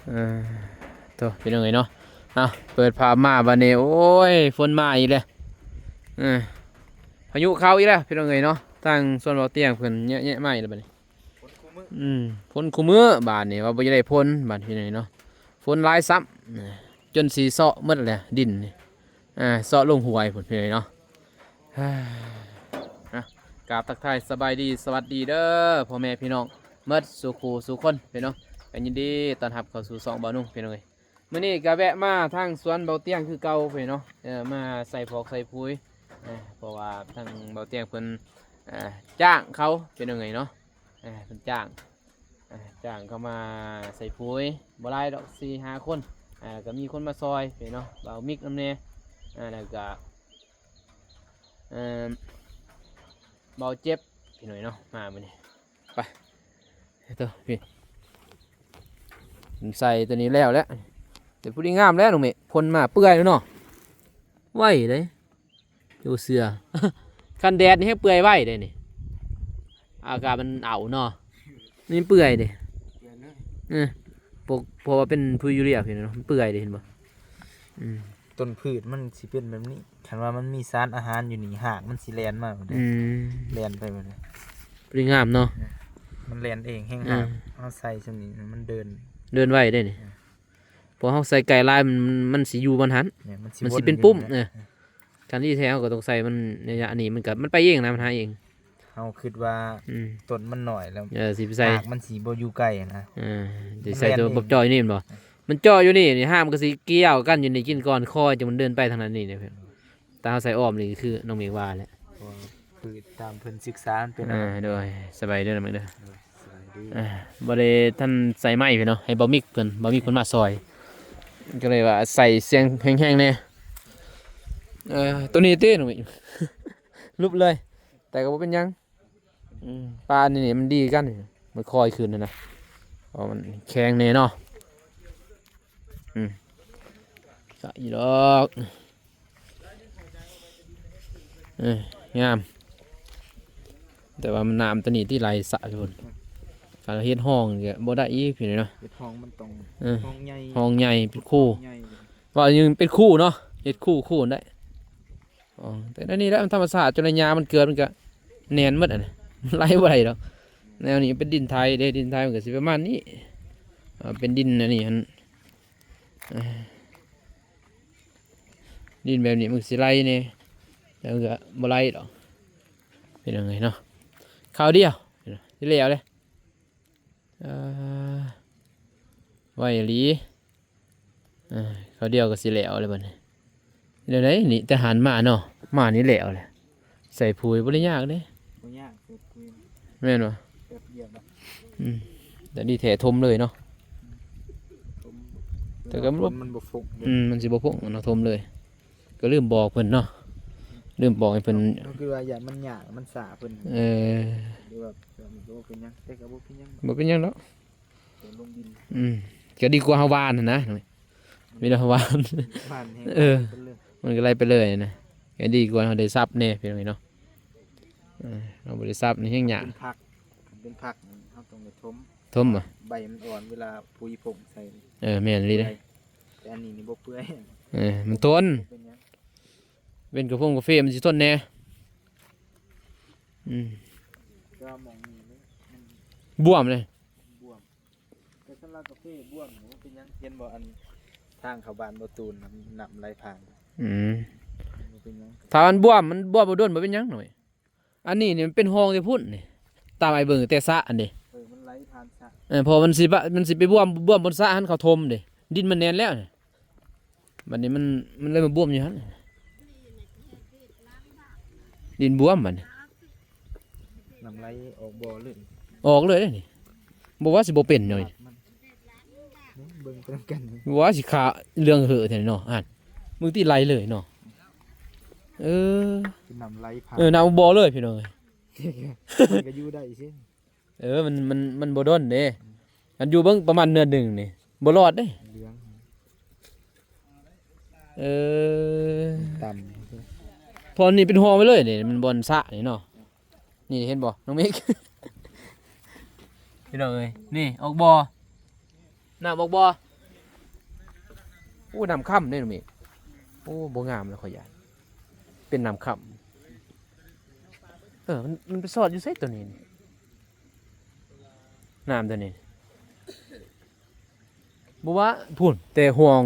ເອີ ໂຕ ພີ່ນ້ອງເອີຍເນາະ ເອົາ ເປີດພາບມາບາດນີ້ ໂອ້ຍ ຝົນມາອີກແລ້ວ ເອີ ພາຍຸເຂົ້າອີກແລ້ວ ພີ່ນ້ອງເອີຍເນາະ ທາງສວນເບົາຕຽງເພິ່ນເຍາະແຍະມາອີກແລ້ວບາດນີ້ ຝົນຄູ່ມື້ ອືມ ຝົນຄູ່ມື້ບາດນີ້ ວ່າບໍ່ຢາກໄດ້ຝົນບາດ ພີ່ນ້ອງເອີຍເນາະ ຝົນຫຼາຍຊ້ຳ ຈົນຊິເຊາະໝົດແລ້ວດິນນີ້ ອ່າ ເຊາະລົງຫ້ວຍພຸ້ນ ພີ່ນ້ອງເອີຍເນາະ. ກາບທັກທາຍສະບາຍດີ ສະຫວັດດີເດີ ພໍ່ແມ່ພີ່ນ້ອງໝົດສູ່ຄູ່ສູ່ຄົນເນາະ ກໍຍິນດີຕ້ອນຮັບເຂົ້າສູ່ຊ່ອງບ່າວນຸ່ງ ພີ່ນ້ອງເອີຍ. ມື້ນີ້ກໍແວະມາທາງສວນເບົາຕຽງຄືເກົ່າເນາະ ເອີ ມາໃສ່ຟອກໃສ່ປຸຍ ເອີ ເພາະວ່າທາງເບົາຕຽງເພິ່ນ ເອີ ຈ້າງເຂົາ ພີ່ນ້ອງເອີຍເນາະ ເອີ ເພິ່ນຈ້າງ ເອີ ຈ້າງເຂົາມາໃສ່ປຸຍ ບໍ່ຫຼາຍດອກ ສີ່ຫ້າຄົນ ເອີ ກໍມີຄົນມາຊ່ອຍເນາະ ບ່າວມິກນຳແດ່ ເອີ ແລ້ວກໍ ເອີ ເບົາເຈັບ ພີ່ນ້ອງເນາະ ມາມື້ນີ້ ໄປ ເຮັດຕໍ່ ພີ່ ໃສ່ຕົວນີ້ແລ້ວແຫຼະ ແຕ່ພໍດີງາມແລ້ວນ້ອງເມ ພົ່ນມາເປື່ອຍແລ້ວເນາະ ໄວເດ້ ໂອ້ ເສື້ອ ຄັນແດດນີ້ແຮງເປື່ອຍໄວເດ້ນີ້ ອາກາດມັນເອົາເນາະ ນີ້ເປື່ອຍເດ້ ເປື່ອຍເລີຍ ເອີ ປົກ ເພາະວ່າເປັນປຸຍຢູເຣຍ ພີ່ນ້ອງເນາະ ມັນເປື່ອຍເດ້ ເຫັນບໍ່ ອືມ ຕົ້ນພືດມັນຊິເປັນແບບນີ້ ຄັນວ່າມັນມີສານອາຫານຢູ່ນີ້ ຮາກມັນຊິແລ່ນມາເດ້ ອືມ ແລ່ນໄປໝົດເລີຍ ດີງາມເນາະ ມັນແລ່ນເອງແຮງ ເອີ ຮາກເຮົາໃສ່ຊ່ຳນີ້ ມັນເດີນ ເດີນໄວເດ້ນີ້ ເອີ ເພາະເຮົາໃສ່ໃກ້ຫຼາຍ ມັນ ມັນຊິຢູ່ມັນຫັ້ນ ແມ່ນ ມັນຊິ ມັນຊິເປັນປຸ້ມ ວນຢູ່ ເອີ ເອີ ຄັນທີ່ແທ້ເຮົາກໍຕ້ອງໃສ່ມັນ ໄລຍະນີ້ມັນກໍ ມັນໄປເອງນະ ມັນຫາເອງ ເຮົາຄິດວ່າ ອືມ ຕົ້ນມັນນ້ອຍແລ້ວ ເອີ ຊິໄປໃສ່ ຮາກມັນຊິບໍ່ຢູ່ໃກ້ນະ ເອີ ຊິໃສ່ຕົວ ມັນແລ່ນເອງ ບອກເຈາະຢູ່ນີ້ແມ່ນບໍ່ ມັນເຈາະຢູ່ນີ້ ນີ້ ຮາກມັນກໍຊິກ່ຽວກັນຢູ່ນີ້ ກິນກ່ອນ ຄອຍຈັ່ງມັນເດີນໄປທາງນັ້ນນີ້ເດ້ ຖ້າເຮົາໃສ່ອ້ອມນີ້ຄືນ້ອງເມກວ່າແຫຼະ ເພາະວ່າຄືຕາມເພິ່ນສຶກສາມັນເປັນ ເອີ ອັນນັ້ນ ໂດຍ ສະບາຍດີເດີນ້ອງເມກເດີ ໂດຍ ສະບາຍດີ ເອີ ບໍ່ໄດ້ທັນໃສ່ໄມ້ເພິ່ນເນາະ ໃຫ້ບ່າວມິກເພິ່ນ ບ່າວມິກເພິ່ນມາຊ່ອຍ ກໍເລີຍວ່າໃສ່ສຽງແຮງໆແດ່ ເອີ ຕົວນີ້ຕິນ້ອງເມກ ຫຼຸບເລີຍ ແຕ່ກໍບໍ່ເປັນຫຍັງ ອືມ ປານີ້ມັນດີກັນ ມັນຄ່ອຍຂຶ້ນນະ ເພາະມັນແຂງແດ່ເນາະ ອືມ ກະອີດອກ ເອີ ງາມ ແຕ່ວ່າມັນນ້ຳຕົວນີ້ທີ່ໄຫຼສະພຸ້ນ ຄັນເຮັດຮ່ອງກະບໍ່ໄດ້ອີກພີ່ນ້ອງເນາະ ເຮັດຮ່ອງມັນຕ້ອງ ເອີ ຮ່ອງໃຫຍ່ ຮ່ອງໃຫຍ່ເປັນຄູ ໃຫຍ່ ວ່າຍັງເປັນຄູເນາະ ເຮັດຄູ ຄູໄດ້ ອໍ ແຕ່ແນວນີ້ແຫຼະ ມັນທຳມະຊາດ ຈົນໄລຍາມັນເກີດ ມັນກະແໜ້ນໝົດຫັ້ນນະ ມັນໄຫຼບໍ່ໄດ້ດອກ ແນວນີ້ເປັນດິນໄທເດ້ ດິນໄທມັນກະຊິປະມານນີ້ ເປັນດິນອັນນີ້ຫັ້ນ ດິນແບບນີ້ມັນກະຊິໄຫຼແດ່ ແຕ່ມັນກະບໍ່ໄຫຼດອກ ເປັນຫຍັງເນາະ ຄາວດຽວຊິແລ້ວເດ້. ເອີ ໄວອີ່ຫຼີ ເອີ ຄາວດຽວກໍຊິແລ້ວແລ້ວບັດນີ້ ແນວໃດນີ້ ແຕ່ຫັ້ນມາເນາະ ມານີ້ແລ້ວແຫຼະ ໃສ່ປຸຍບໍ່ໄດ້ຍາກເດ້ ບໍ່ຍາກ ໃສ່ປຸຍ ແມ່ນບໍ່? ແປັບດຽວ ອືມ ແຕ່ນີ້ແທ້ຖົມເລີຍເນາະ ຖົມ ແຕ່ກໍ ມັນບໍ່ ມັນບໍ່ຟົງເດ້ ອືມ ມັນຊິບໍ່ຟົງເນາະ ຖົມເລີຍ ກໍລືມບອກເພິ່ນເນາະ ລືມບອກໃຫ້ເພິ່ນ ກໍຄືວ່າຢ້ານມັນຍາກ ມັນຊ້າເພິ່ນ ເອີ ຫຼືວ່າ ເອີ ມັນກໍບໍ່ເປັນຫຍັງ ແຕ່ກໍບໍ່ເປັນຫຍັງ ບໍ່ເປັນຫຍັງດອກ ຕົວລົງດິນ ອືມ ກໍດີກວ່າເຮົາຫວ່ານຫັ້ນນະ ມີແຕ່ເຮົາຫວ່ານ ຫວ່ານແຮງ ເອີ ໄປເລີຍ ມັນກໍໄຫຼໄປເລີຍນະ ກໍດີກວ່າເຮົາໄດ້ສັບແດ່ ພີ່ນ້ອງເອີຍເນາະ ເອີ ເຮົາບໍ່ໄດ້ສັບນີ້ແຮງຍາກ ເປັນຜັກ ເປັນຜັກ ເຮົາຕ້ອງໄດ້ຖົມ ຖົມບໍ່? ໃບມັນອ່ອນ ເວລາປຸຍຜົງໃສ່ ເອີ ແມ່ນອີ່ຫຼີເດ້ ເປື່ອຍ ແຕ່ອັນນີ້ນີ້ບໍ່ເປື່ອຍ ເອີ ມັນທົນ ບໍ່ເປັນຫຍັງ ເປັນກາຟงກາເຟມັນຊິທົນແດ່ ອືມ ແຕ່ວ່າໝ່ອງນີ້ມັນ ບວມເດ້ ບວມ ແຕ່ສຳລັບກາເຟບວມນີ້ບໍ່ເປັນຫຍັງ ເຫັນບໍ່ ອັນທາງເຂົ້າບ້ານບໍ່ຕູນ ນ້ຳໄຫຼຜ່ານ ອືມ ບໍ່ເປັນຫຍັງ ຖ້າມັນບວມ ມັນບວມບໍ່ດົນບໍ່ເປັນຫຍັງນ້ອຍ ອັນນີ້ນີ້ມັນເປັນຮ່ອງແຕ່ພຸ້ນນີ້ ຕາມອ້າຍເບິ່ງແຕ່ສະອັນນີ້ ເອີ ມັນໄຫຼຜ່ານສະ ເອີ ເພາະມັນຊິ ມັນຊິໄປບວມ ບວມບົນສະຫັ້ນ ເຂົາຖົມເດ້ ດິນມັນແໜ້ນແລ້ວ ບັດນີ້ມັນ ມັນເລີຍມາບວມຢູ່ຫັ້ນ ດິນບວມບັດນີ້ ນ້ຳໄຫຼອອກບໍ່ເລີຍ ອອກເລີຍເດ້ນີ້ ບໍ່ວ່າຊິບໍ່ເປັນຫຍັງ ມັນ ເບິ່ງໄປນຳກັນ ບໍ່ວ່າຊິຂາເລື່ອງເຫີແທ້ເນາະ ຫັ້ນ ເບິ່ງຕິໄຫຼເລີຍເນາະ ເອີ ນ້ຳໄຫຼຜ່ານ ເອີ ນ້ຳບໍ່ເລີຍ ພີ່ນ້ອງເອີຍ ມັນກໍຢູ່ໄດ້ຊິ ເອີ ມັນ ມັນ ມັນບໍ່ດົນເດ້ ອືມ ຄັນຢູ່ເບິ່ງປະມານເດືອນໜຶ່ງນີ້ ບໍ່ລອດເດ້ ເຫຼືອງ ເອີ ຕ່ຳ ເພາະນີ້ເປັນຮ່ອງໄປເລີຍນີ້ ມັນບ່ອນສະນີ້ເນາະ ນີ້ເຫັນບໍ່ນ້ອງເມກ ພີ່ນ້ອງເອີຍ ນີ້ອອກບໍ່ ນ້ຳອອກບໍ່? ໂອ້ ນ້ຳຄ້ຳເດ້ນ້ອງເມກ. ໂອ້ ບໍ່ງາມແລ້ວ ຂ້ອຍຢ້ານເປັນນ້ຳຄ້ຳ. ເອີ ມັນ ມັນໄປສອດຢູ່ໃສໂຕນີ້ນີ້? ນ້ຳໂຕນີ້ ບໍ່ວ່າພຸ້ນ ແຕ່ຫ່ວງ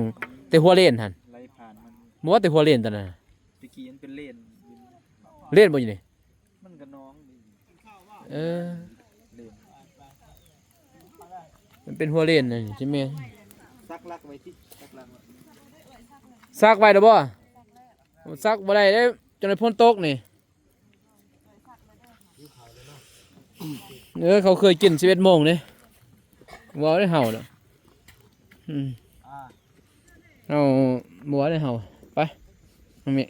ແຕ່ຫົວເລນຫັ້ນ ໄຫຼຜ່ານມັນ ບໍ່ວ່າແຕ່ຫົວເລນໂຕນັ້ນ. ຕະກີ້ມັນເປັນເລນ ເລນບໍ່ຢູ່ນີ້? ມັນກະໜອງ. ເອີ ເລນ ມັນເປັນຫົວເລນນັ້ນ ຊິແມ່ນ. ສັກຫຼັກໄວ້ຕິ ສັກຫຼັກໄວ້ ສັກໄວ້ແລ້ວບໍ່? ສັກບໍ່ໄດ້ເດ້ ຈົນໄດ້ຝົນຕົກນີ້. ເອີ ເຂົາເຄີຍກິນສິບເອັດໂມງເດ້ ເວົ້າໄດ້ເຮົານະ. ອືມ ເຮົາບໍ່ໄດ້ເຮົາ. ໄປ ນ້ອງເມກ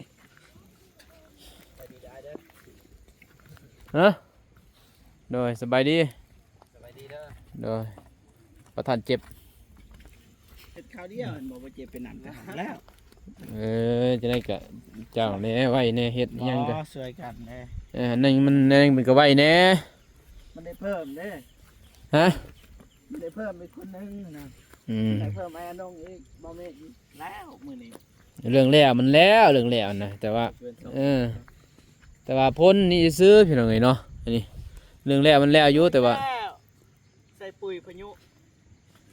ຮະ? ໂດຍ ສະບາຍດີ ສະບາຍດີເດີ. ໂດຍ ປະທານເຈັບ ເຮັດຄາວດຽວ ເຫັນບໍ່ວ່າເຈັບເປັນໜັງແລ້ວ. ເອີ ຈັ່ງໃດກະເຈົ້າແດ່ ໄວແດ່ ເຮັດຫຍັງກະ ບໍ່ ຊ່ວຍກັນແດ່. ເອີ ອັນນັ້ນມັນ ອັນນັ້ນມັນກະໄວແດ່ ມັນໄດ້ເພີ່ມເດ້. ຮະ? ມັນໄດ້ເພີ່ມອີກຄົນໜຶ່ງນະ. ອືມ ໄດ້ເພີ່ມໃຫ້ອານົງອີກ ບໍ່ແມ່ນແລ້ວມື້ນີ້. ເລື່ອງແລ້ວມັນແລ້ວ ເລື່ອງແລ້ວນະ ແຕ່ວ່າ ເອີ ແຕ່ວ່າພົ້ນນີ້ຊື່ໆ ພີ່ນ້ອງເອີຍເນາະ. ອັນນີ້ເລື່ອງແລ້ວມັນແລ້ວຢູ່ ແຕ່ວ່າ ໃສ່ປຸ໋ຍພາຍຸ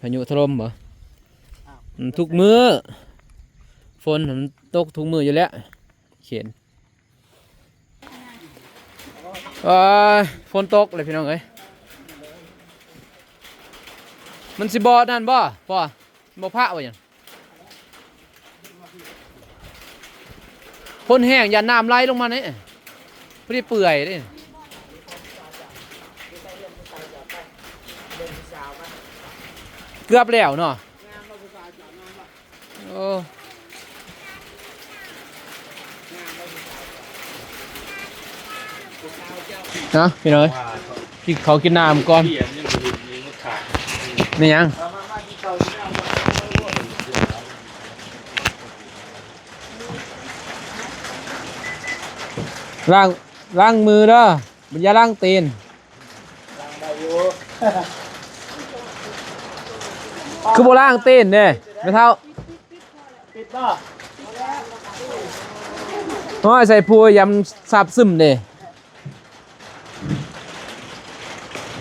ພາຍຸຖະຫຼົ່ມບໍ່? ອ້າວ ມັນທຸກມື້ ຝົນມັນຕົກທຸກມື້ຢູ່ແລ້ວ ເຂນ. ໂອ້ຍ ຝົນຕົກເລີຍພີ່ນ້ອງເອີຍ. ມັນຊິບໍ່ນັ້ນບໍ່? ບໍ່ ບໍ່ພະບໍ່ຫຍັງ. ຝົນແຮງ ຢ້ານນ້ຳໄຫຼລົງມານີ້ ພໍດີເປື່ອຍເດ້. ເກືອບແລ້ວເນາະ. ໂອ້ ເນາະ ພີ່ນ້ອງເອີຍ ກິນເຂົ້າກິນນ້ຳກ່ອນ. ແມ່ນຫຍັງ? ລ້າງ ລ້າງມືເດີ ຢ່າລ້າງຕີນ. ຄືບໍ່ລ້າງຕີນເດ້ແມ່ເຖົ້າ? ໂອ້ຍ ໃສ່ປູຢາມຊາບຊຶມເດ້.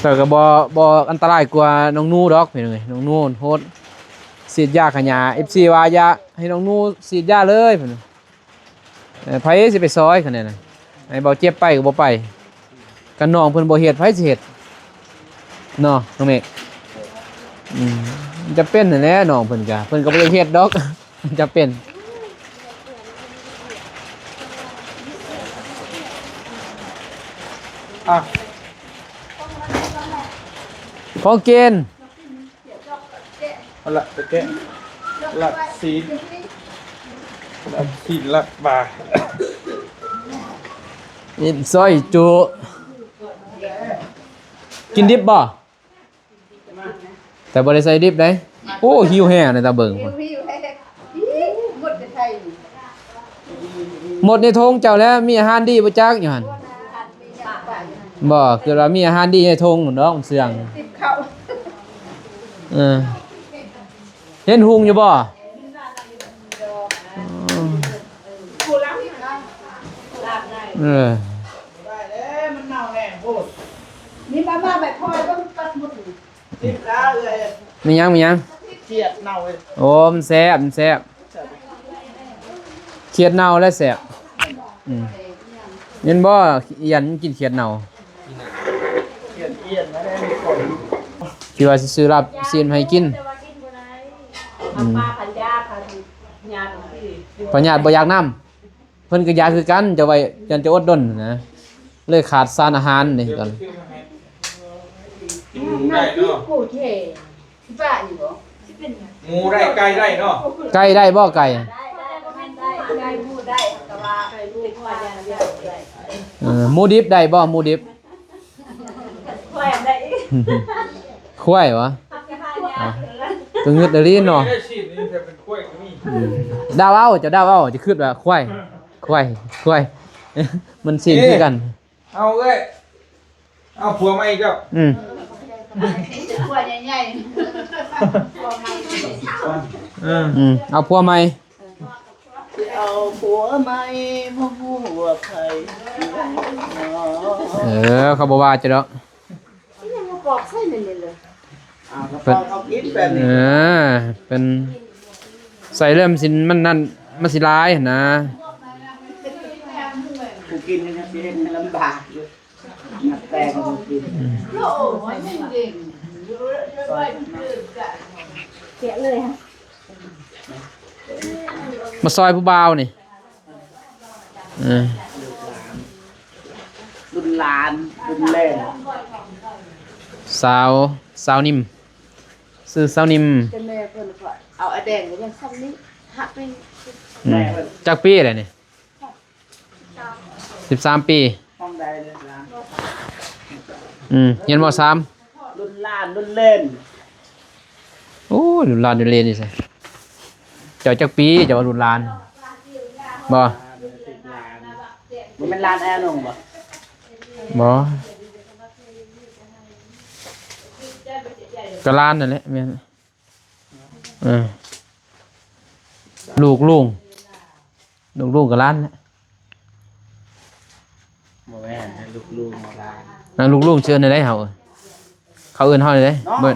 ແຕ່ກໍບໍ່ ບໍ່ອັນຕະລາຍກວ່ານ້ອງໜູດອກ ພີ່ນ້ອງເອີຍ. ນ້ອງໜູໂຫດ ສີດຢາຂະຫຍ້າ. ເອັຟຊີວ່າຢ່າໃຫ້ນ້ອງໜູສີດຢາເລີຍ ເພິ່ນ. ເອີ ໃຜຊິໄປຊ່ອຍຄັນນັ້ນນະ? ໃຫ້ເບົາເຈັບໄປກໍບໍ່ໄປ. ຄັນນ້ອງເພິ່ນບໍ່ເຮັດ ໃຜຊິເຮັດເນາະ ນ້ອງເມກ? ອືມ ຈຳເປັນຫັ້ນແຫຼະ ນ້ອງເພິ່ນກະ ເພິ່ນກໍບໍ່ຢາກເຮັດດອກ ຈຳເປັນ. ອ່ະ ຂອງກິນ. ເອົາລະ ໄປແກະ ລັກຊີ້ນ ລັກຊີ້ນ ລັກປາ ມີ້ນຊອຍຈຸ. ກິນດິບບໍ່? ແຕ່ບໍ່ໄດ້ໃສ່ດິບເດ້. ໂອ້ ຫິວແຮງເດ້ ຕາເບິ່ງ. ຫິວແຮງ ໝົດແຕ່ໄທ. ໝົດໃນຖົງເຈົ້າແລ້ວ ມີອາຫານດີບໍ່ຈັກຢູ່ຫັ້ນ. ບໍ່ ຄືວ່າມີອາຫານດີໃນຖົງພຸ້ນດອກ ມັນເຊື່ອງ. ເອີ ເຫັນຫຸງຢູ່ບໍ່? ເອີ ນີ້ມາ ມາໃບພອຍເບິ່ງປັດໝົດ. ມີຫຍັງ ມີຫຍັງ? ຂຽດເນົ່າເລີຍ. ໂອ້ ມັນແຊບ ມັນແຊບ. ຂຽດເນົ່າແຫຼະແຊບ. ອືມ ແມ່ນບໍ່? ອີ່ຫຍັງກິນຂຽດເນົ່າ? ຂຽດອຽນນະ ໄດ້ມີຄົນ ທີ່ວ່າຊິຊື້ລາບຊີ້ນໃຫ້ກິນ. ອືມ ພະຍາດບໍ່ຢາກນ້ຳ. ເພິ່ນກໍຢາກຄືກັນ ຈະໄວ້ ຢ້ານຈະອົດດົນນະ ເລີຍຂາດສານອາຫານນີ້ກ່ອນ. ກິນໝູໄດ້ເນາະ. ໝູໄດ້ ໄກ່ໄດ້ເນາະ. ໄກ່ໄດ້ບໍ່? ໄກ່ ເອີ ໝູດິບໄດ້ບໍ່? ໝູດິບ. ຄວາຍຫວາ? ອ່ະ ກໍງຶດອີ່ຫຼີເນາະ. ອືມ ເດົາເອົາ ເຈົ້າເດົາເອົາ ຈະຄິດວ່າຄວາຍ ຄວາຍ ຄວາຍ ມັນຊີ້ນຄືກັນ. ເອົາເອີຍ ເອົາຜົວໃໝ່ອີກແລ້ວ. ອືມ ຜົວໃຫຍ່ໆ ເອີ ອືມ ເອົາຜົວໃໝ່ ຊິເອົາຜົວໃໝ່ ບໍ່ຮູ້ວ່າໃຜ ເອີ ເຂົາບໍ່ວ່າເຈົ້າດອກ. ອີຫຍັງມາປອກໃສ່ນີ້ເລີຍ? ອ້າວ ເພິ່ນ ເຂົາກິນແບບນີ້ ເອີ ເພິ່ນໃສ່ແລ້ວມັນຊິ ມັນນັ້ນ ມັນຊິຫຼາຍຫັ້ນນະ. ຜູ້ກິນຍັງຊິເຮັດໃຫ້ລຳບາກຢູ່ ໝາກແຕງບໍ່ກິນ. ອືມ ແກະເລີຍ ມາຊ່ອຍຜູ້ບ່າວນີ້. ເອີ ລຸ້ນຫຼານ ລຸ້ນຫຼານ ລຸ້ນເຫຼັ້ນ ສາວ ສາວນິ້ມ ຊື່ສາວນິ້ມ. ແຕ່ແມ່ເພິ່ນກໍເອົາອາແດງກໍຍັງສ່ຳນີ້ ຫາກໄປ. ອືມ ຈັກປີແລ້ວນີ້? ສິບສາມປີ. ຫ້ອງໃດເລີຍຫຼານ? ອືມ ຮຽນ ມໍສາມ. ລຸ້ນຫຼານ ລຸ້ນເຫຼັ້ນ. ໂອ້ຍ ລຸ້ນຫຼານລຸ້ນເຫຼັ້ນນີ້ໃສ? ເຈົ້າຈັກປີ ເຈົ້າວ່າລຸ້ນຫຼານ? ບໍ່ ບໍ່ແມ່ນຫຼານແອນງບໍ່? ບໍ່ ກໍຫຼານນັ້ນແຫຼະ ແມ່ນ. ເອີ ລູກລຸງ ລູກລຸງກໍຫຼານແຫຼະ. ບໍ່ແມ່ນ ລູກລຸງຫຼານ. ນະ ລູກລຸງເອີ້ນແນວໃດເຮົາ? ເຂົາເອີ້ນເຮົາແນວໃດ? ເບິ່ງ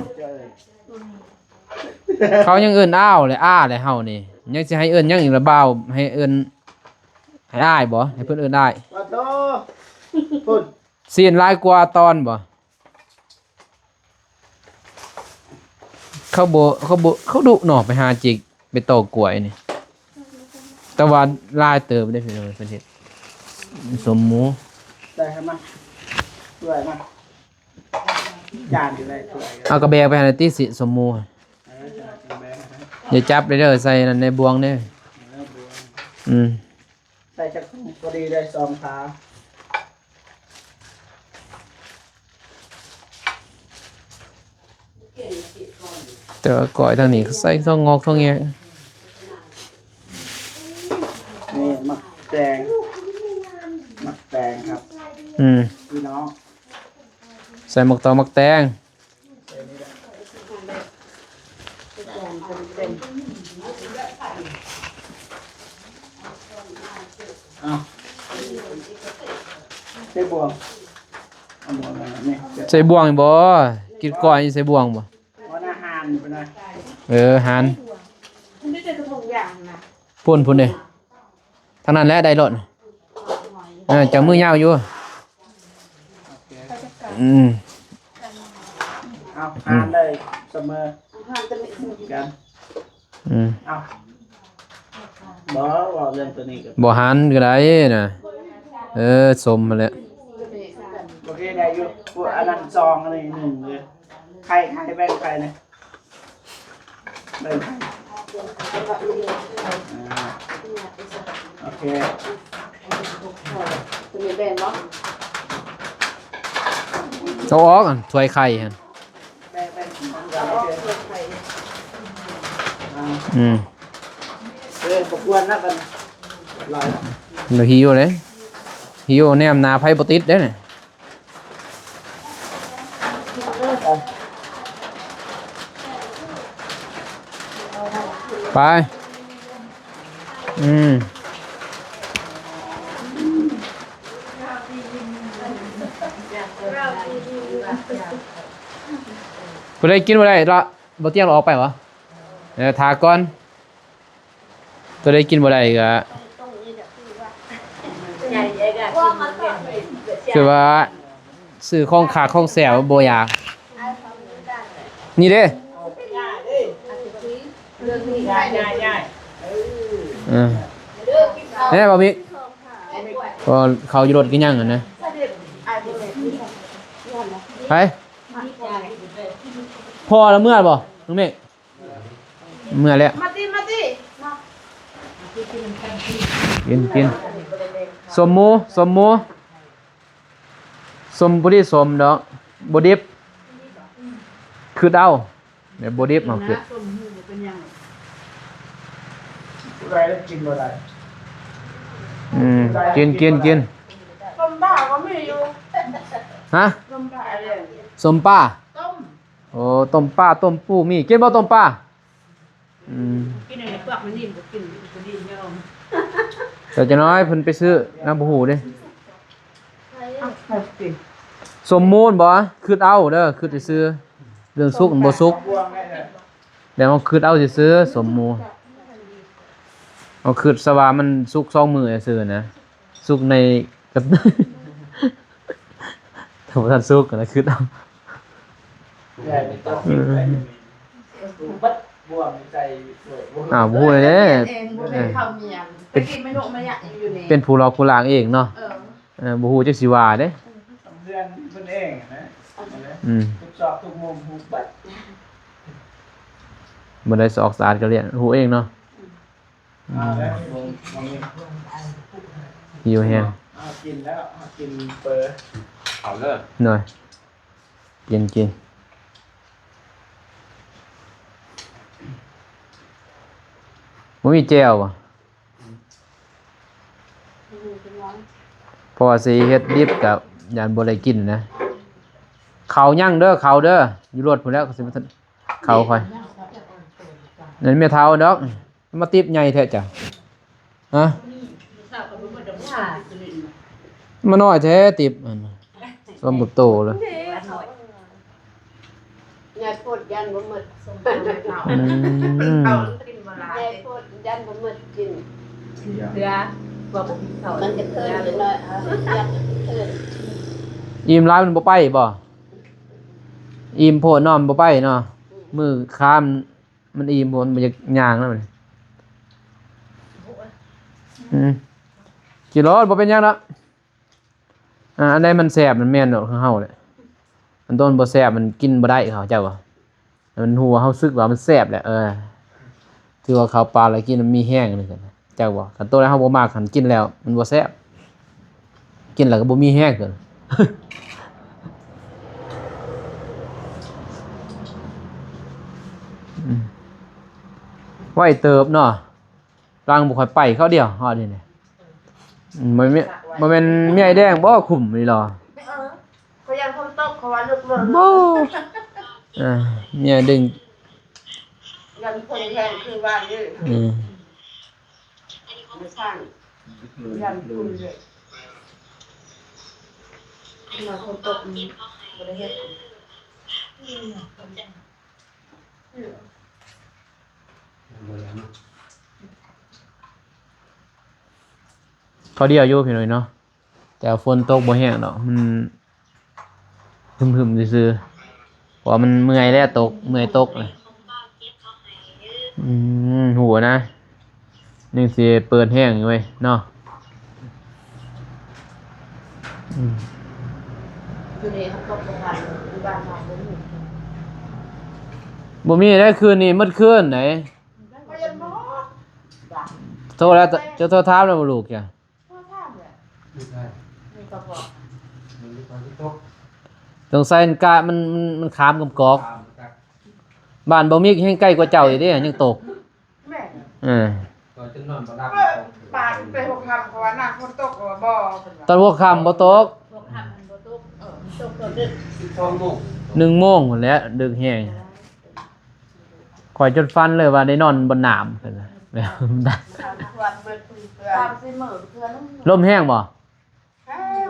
ເຂົາຍັງເອີ້ນອ້າວແຫຼະ ອ້າແຫຼະ ເຮົານີ້ຍັງຊິໃຫ້ເອີ້ນຫຍັງອີກລະ? ບ່າວ ໃຫ້ເອີ້ນ ໃຫ້ອ້າຍບໍ່? ໃຫ້ເພິ່ນເອີ້ນອ້າຍ. ປະໂທ ພຸ້ນ ຊີ້ນຫຼາຍກວ່າຕອນບໍ່? ເຂົາບໍ່ ເຂົາບໍ່ ເຂົາດຸເນາະ ໄປຫາຈິກ ໄປຕໍກ້ວຍນີ້. ແຕ່ວ່າຫຼາຍເຕີບເດ້ພີ່ນ້ອງ ເພິ່ນເຮັດສົມໝູ. ໄດ້ ເອົາມາ ຖ້ວຍມາ ຈານຢູ່ໃນຖ້ວຍ. ເອົາກະແບກໄປຫັ້ນຕິ ຊິສົມໝູ. ເອີ ຈະແບກໄປ ຢ່າຈັບເດີ ໃສ່ນັ້ນໃນບ່ວງເດີ. ເອີ ບ່ວງ. ອືມ. ໃສ່ຈັກຖົງພໍດີໄດ້ສອງຝາ. ແຕ່ວ່າກ້ອຍທາງນີ້ກໍໃສ່ຖົງງອກຖົງແງກ. ນີ້ໝາກແຕງ ໝາກແຕງຄັບ. ອືມ ພີ່ນ້ອງ ໃສ່ໝາກຕອງໝາກແຕງ. ເອົາ ໃສ່ບ່ວງ ເອົາບ່ວງມານີ້ ໃສ່ບ່ວງບໍ່? ກິນກ້ອຍໃສ່ບ່ວງບໍ່? ບໍ່ນາຫານພຸ້ນນະ. ເອີ ຫານ ມັນໄດ້ແຕ່ຖົງຢາງນະ. ພຸ້ນ ພຸ້ນເດ້ ທາງນັ້ນແຫຼະໄດ້ໂລດ. ເອີ ເຈົ້າມືຍາວຢູ່. ອືມ ເອົາ ຫານໄດ້ສະເໝີກັນ. ອືມ ເອົາ ບໍ່ ເວົ້າເລື່ອງໂຕນີ້ກໍ ບໍ່ຫັນກໍໄດ້ນະ. ເອີ ສົມຫັ້ນແຫຼະ. ໂອເຄ ໄດ້ຢູ່. ພວກອັນນັ້ນສອງ ອັນນີ້ໜຶ່ງເລີຍ. ໄຂ່ ໄຂ່ ແບ່ງໄຂ່ແດ່. ໂອເຄ ເອົາອອກ ອັນຖ້ວຍໄຂ່ຫັ້ນ. ອືມ ເອີ ບໍ່ຄວນນະ ກັນຫຼາຍ ລະຫິວເດ້ ຫິວແນມໜ້າໃຜບໍ່ຕິດເດ້. ໄປ ອືມ ຜູ້ໃດກິນບໍ່ໄດ້ລະ ບໍ່ຕຽງອອກໄປຫວາ? ເອີ ຖ້າກ່ອນ. ຕົວໃດກິນບໍ່ໄດ້ກໍ ຄືວ່າຊື້ຂອງຄັກຂອງແຊບບໍ່ຢາກ. ນີ້ເດ້ ເອີ ແນ່ບໍ່ມິກ ເຂົາຢູ່ລົດກິນຫຍັງຫັ້ນນະ. ໄປ ພໍລະເມືອບໍ່ນ້ອງເມກ? ເມື່ອແລ້ວ ມາຕິ ມາຕິ ມາ ກິນ ກິນ ສົມໝູ ສົມໝູ ສົມບໍ່ໄດ້ສົມດອກ ບໍ່ດິບ ຄຶດເອົາ ແບບບໍ່ດິບເຮົາຄຶດ. ຜູ້ໃດກິນບໍ່ໄດ້ ອືມ ກິນ ກິນ ກິນ. ສົ້ມປາກໍມີຢູ່ ຮະ? ສົ້ມປາ ສົ້ມປາ ຕົ້ມ. ໂອ້ ຕົ້ມປາ ຕົ້ມປູ ມີ ກິນບໍ່ຕົ້ມປາ? ອືມ ກິນອັນນີ້ ພວກມັນນີ້ບໍ່ກິນ ບໍ່ກິນຍອມ ແຕ່ຈັກໜ້ອຍເພິ່ນໄປຊື້ນຳ ບໍ່ຮູ້ເດ້. ສົມມຸດບໍ່? ຄິດເອົາເດີ ຄິດຊື່ໆ ເລື່ອງສຸກມັນບໍ່ສຸກ ແຕ່ເຮົາຄິດເອົາຊື່ໆ ສົມມຸດ ເຮົາຄິດຊະວ່າມັນສຸກສອງມື້ຊື່ໆນະ ສຸກໃນ ຖ້າບໍ່ທັນສຸກນະ ຄິດເອົາ. ເອີ ອ້າວ ບໍ່ຮູ້ເດ້ ເອີ ເປັນຜູ້ລອກຜູ້ລາງເອງເນາະ ເອີ ເປັນຜູ້ລອກຜູ້ລາງເອງເນາະ ເອີ ບໍ່ຮູ້ຈັກຊິວ່າເດ້ ເຮືອນເພິ່ນເອງນະ ອືມ ທຸກຊອກທຸກມຸມຮູ້ເບິດ ບໍ່ໄດ້ຊອກສະອາດກະລຽນ ຮູ້ເອງເນາະ. ອືມ ຫິວແຮງ ກິນແລ້ວ ກິນເປີ ເອົາເດີ ໂດຍ ກິນ ກິນ ບໍ່ມີແຈ່ວບໍ່? ເພາະວ່າຊິເຮັດດິບກະຢ້ານບໍ່ໄດ້ກິນນະ ເຂົ້າຍັງເດີ ເຂົ້າເດີ ຢູ່ລົດພຸ້ນແຫຼະ ເຂົ້າຂ້ອຍ ນັ້ນແມ່ເຖົ້າດອກ. ມາຕິບໃຫຍ່ແທ້ຈ້ະ ຮະ ມານ້ອຍແທ້ຕິບ ອັນ ສ່ວນບຸດໂຕເລີຍ ໃຫຍ່ໂພດຢ້ານບໍ່ໝົດ ອືມ ໃຫຍ່ໂພດຢ້ານບໍ່ໝົດກິນ ກິນເທື່ອ ວ່າບໍ່ມີເຂົ້າ ມັນກະເທີນຈັກໜ້ອຍ ເອົາຢ້ານກະເທີນ ອີ່ມຫຼາຍມັນບໍ່ໄປບໍ່? ອີ່ມໂພດເນາະ ມັນບໍ່ໄປເນາະ ອືມ ມື້ຄ້າມ ມັນອີ່ມ ມັນບໍ່ຢາກຍ່າງແລ້ວບັດນີ້ ອືມ ກິນໂລດ ບໍ່ເປັນຫຍັງດອກ ອ່າ ອັນໃດມັນແຊບມັນແມ່ນດອກຂອງເຮົາແຫຼະ ອັນໂຕມັນບໍ່ແຊບມັນກິນບໍ່ໄດ້ ເຂົ້າໃຈບໍ່? ມັນຮູ້ວ່າເຮົາສຶກວ່າມັນແຊບແຫຼະ ເອີ ຖືວ່າເຂົ້າປາກແລ້ວກິນມັນມີແຮງ ຈັ່ງຊີ້ນະ ຈັກບໍ່? ຄັນໂຕໃດເຮົາບໍ່ມັກຫັ້ນກິນແລ້ວມັນບໍ່ແຊບ ກິນແລ້ວກໍບໍ່ມີແຮງຂຶ້ນ ອືມ ໄວເຕີບເນາະ ຫຼັງບໍ່ຄ່ອຍໄປ ເຂົ້າດຽວຮອດນີ້ ອືມ ບໍ່ແມ່ນ ບໍ່ແມ່ນເມຍອ້າຍແດງບໍ່ຄຸມນີ້ລະ? ເອີ ຂ້ອຍຢ້ານຝົນຕົກ ເພາະວ່າເລິກເລີຍ ບໍ່ ອ່າ ເມຍດຶງ ຢ້ານຝົນແຮງຄືວານນີ້ ອືມ ຢ້ານຝົນເດ້ ມາຝົນຕົກ ບໍ່ໄດ້ເຮັດ ເຂົ້າດຽວຢູ່ພີ່ນ້ອງເນາະ ແຕ່ວ່າຝົນຕົກບໍ່ແຮງດອກ ມັນ ຮຶມໆຊື່ໆ ເພາະວ່າມັນເມື່ອຍແລ້ວຕົກ ເມື່ອຍຕົກ ອືມ ຮູ້ນະ ຍັງຊິເປີດແຮງຢູ່ເວີຍເນາະ ອືມ ຢູ່ນີ້ເຮົາຕົກບໍ່ທັນ ຢູ່ບ້ານເຮົາບໍ່ມີ ບໍ່ມີໄດ໋ ຄືນນີ້ໝົດຄືນໄດ໋ ໂທແລ້ວ ຈະໂທຖາມແລ້ວບໍ່ລູກ ໂທຖາມແຫຼະ ສງໄສມັນກະ ມັນ ມັນ ມັນຂາມກຳກອກ ບ້ານບໍ່ມີແຮງໃກ້ກວ່າເຈົ້າອີກເດ້ ຍັງຕົກ ແມ່ນ ເອີ ບາດໄປຫົວຄ່ຳ ເພາະວ່ານ້ຳຝົນຕົກ ກໍວ່າບໍ່ ຕອນຫົວຄ່ຳບໍ່ຕົກ ຫົວຄ່ຳມັນບໍ່ຕົກ ເອີ ມັນຕົກຕອນດຶກ ສິບສອງໂມງ ໜຶ່ງໂມງພຸ້ນແຫຼະ ດຶກແຮງ. ຂ້ອຍຈົນຝັນເລີຍວ່າໄດ້ນອນບ່ອນນ້ຳ ລົມແຮງບໍ່? ແຮງ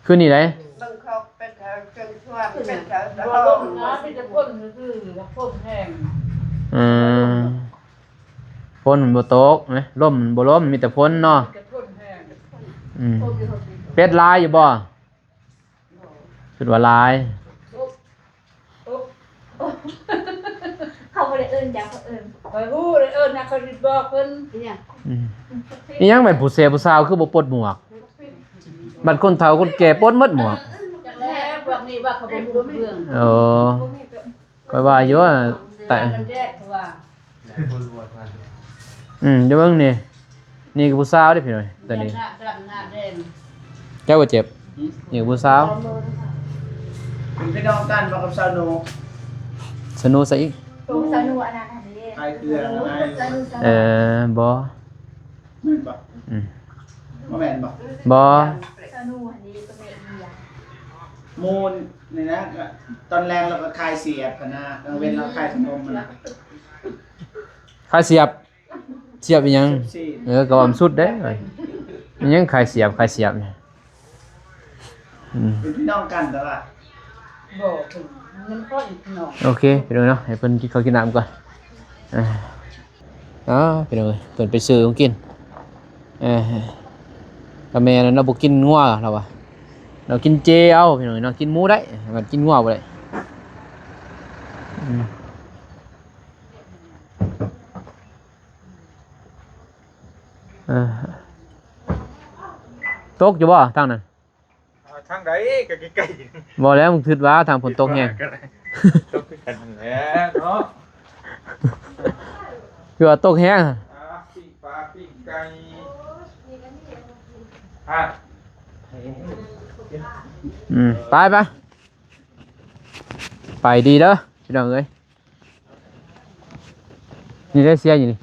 ຄືນນີ້ໃດ໋ ເບິ່ງເຂົາເປັນແຖວ ເປັນຊວນ ເປັນແຖວ ບໍ່ລົມນະ ມີແຕ່ຝົນຊື່ໆ ຝົນແຮງ ອືມ ຝົນມັນບໍ່ຕົກນະ ລົມມັນບໍ່ລົມ ມີແຕ່ຝົນເນາະ ມີແຕ່ຝົນແຮງ ອືມ ເປັດຫຼາຍຢູ່ບໍ່? ຄິດວ່າຫຼາຍ ເຂົາບໍ່ໄດ້ເອີ້ນຫຍັງ ເຂົາເອີ້ນ ຂ້ອຍຮູ້ໄດ້ເອີ້ນຫຍັງ ຂ້ອຍຊິບອກເພິ່ນ ອີຫຍັງ ອືມ ອີຫຍັງແມ່ນຜູ້ແຊຜູ້ສາວຄືບໍ່ປົດໝວກ ບັດຄົນເຖົ້າຄົນແກ່ປົດໝົດໝວກ ຈັກແລ້ວ ພວກນີ້ວ່າເຂົາບໍ່ຮູ້ເລື່ອງ ໂອ້ ຂ້ອຍວ່າຢູ່ ແຕ່ ມັນແດດ ເຂົາວ່າ ອືມ ດຽວເບິ່ງນີ້ ນີ້ກໍຜູ້ສາວເດ້ພີ່ນ້ອງ ຕອນນີ້ ເຈົ້າບໍ່ເຈັບ ນີ້ກໍຜູ້ສາວ ເປັນພີ່ນ້ອງກັນບໍ່ກັບສາວໜູ? ສາວໜູໃສອີກ? ໂຕສາວໜູອັນນັ້ນຫັ້ນເດ້ ອ້າຍເຄືອງ ເອີ ບໍ່ ແມ່ນບໍ່? ອືມ ບໍ່ແມ່ນບໍ່? ບໍ່ ສາວໜູຫັ້ນເດ້ ໂຕແມ່ເອີຍ. ໝູ່ນີ້ນະ ຕອນແລງລາວກໍຂາຍສຽບຫັ້ນນະ ກາງເວັນລາວຂາຍຂະໜົມຫັ້ນນະ. ຂາຍສຽບ? ສຽບອີ່ຫຍັງ? ສຽບຊີ້ນ. ເອີ ກໍວ່າມັນສຸດເດ້. ມັນຫຍັງຂາຍສຽບ ຂາຍສຽບນີ້? ອືມ ເປັນພີ່ນ້ອງກັນແຕ່ວ່າ ບໍ່ເປັນ ມັນກໍອີກພີ່ນ້ອງ. ໂອເຄ ພີ່ນ້ອງເນາະ ໃຫ້ເພິ່ນກິນເຂົ້າກິນນ້ຳກ່ອນ. ອ່າ ອ້າວ ພີ່ນ້ອງເອີຍ ເພິ່ນໄປຊື້ຂອງກິນ. ເອີ ກະແມ່ນລາວບໍ່ກິນງົວ ລາວວ່າ ລາວກິນເຈເອົາ ພີ່ນ້ອງເນາະ ກິນໝູໄດ້ ມັນກິນງົວບໍ່ໄດ້. ອືມ ເອີ ຕົກຢູ່ບໍ່ທາງນັ້ນ? ອ່າ ທາງໃດ ກໍໃກ້ໆ ບໍ່ແລ້ວ ມຶງຄິດວ່າທາງຝົນຕົກແຮງ ຕົກຄືກັນຫັ້ນແຫຼະເນາະ. ຄືວ່າຕົກແຮງ. ອ່າ ປີ້ງປາ ປີ້ງໄກ່ ອ່າ ອືມ ໄປ ໄປ ໄປດີເດີ ພີ່ນ້ອງເອີຍ. ນີ້ໄດ້ເສຍຢູ່ນີ້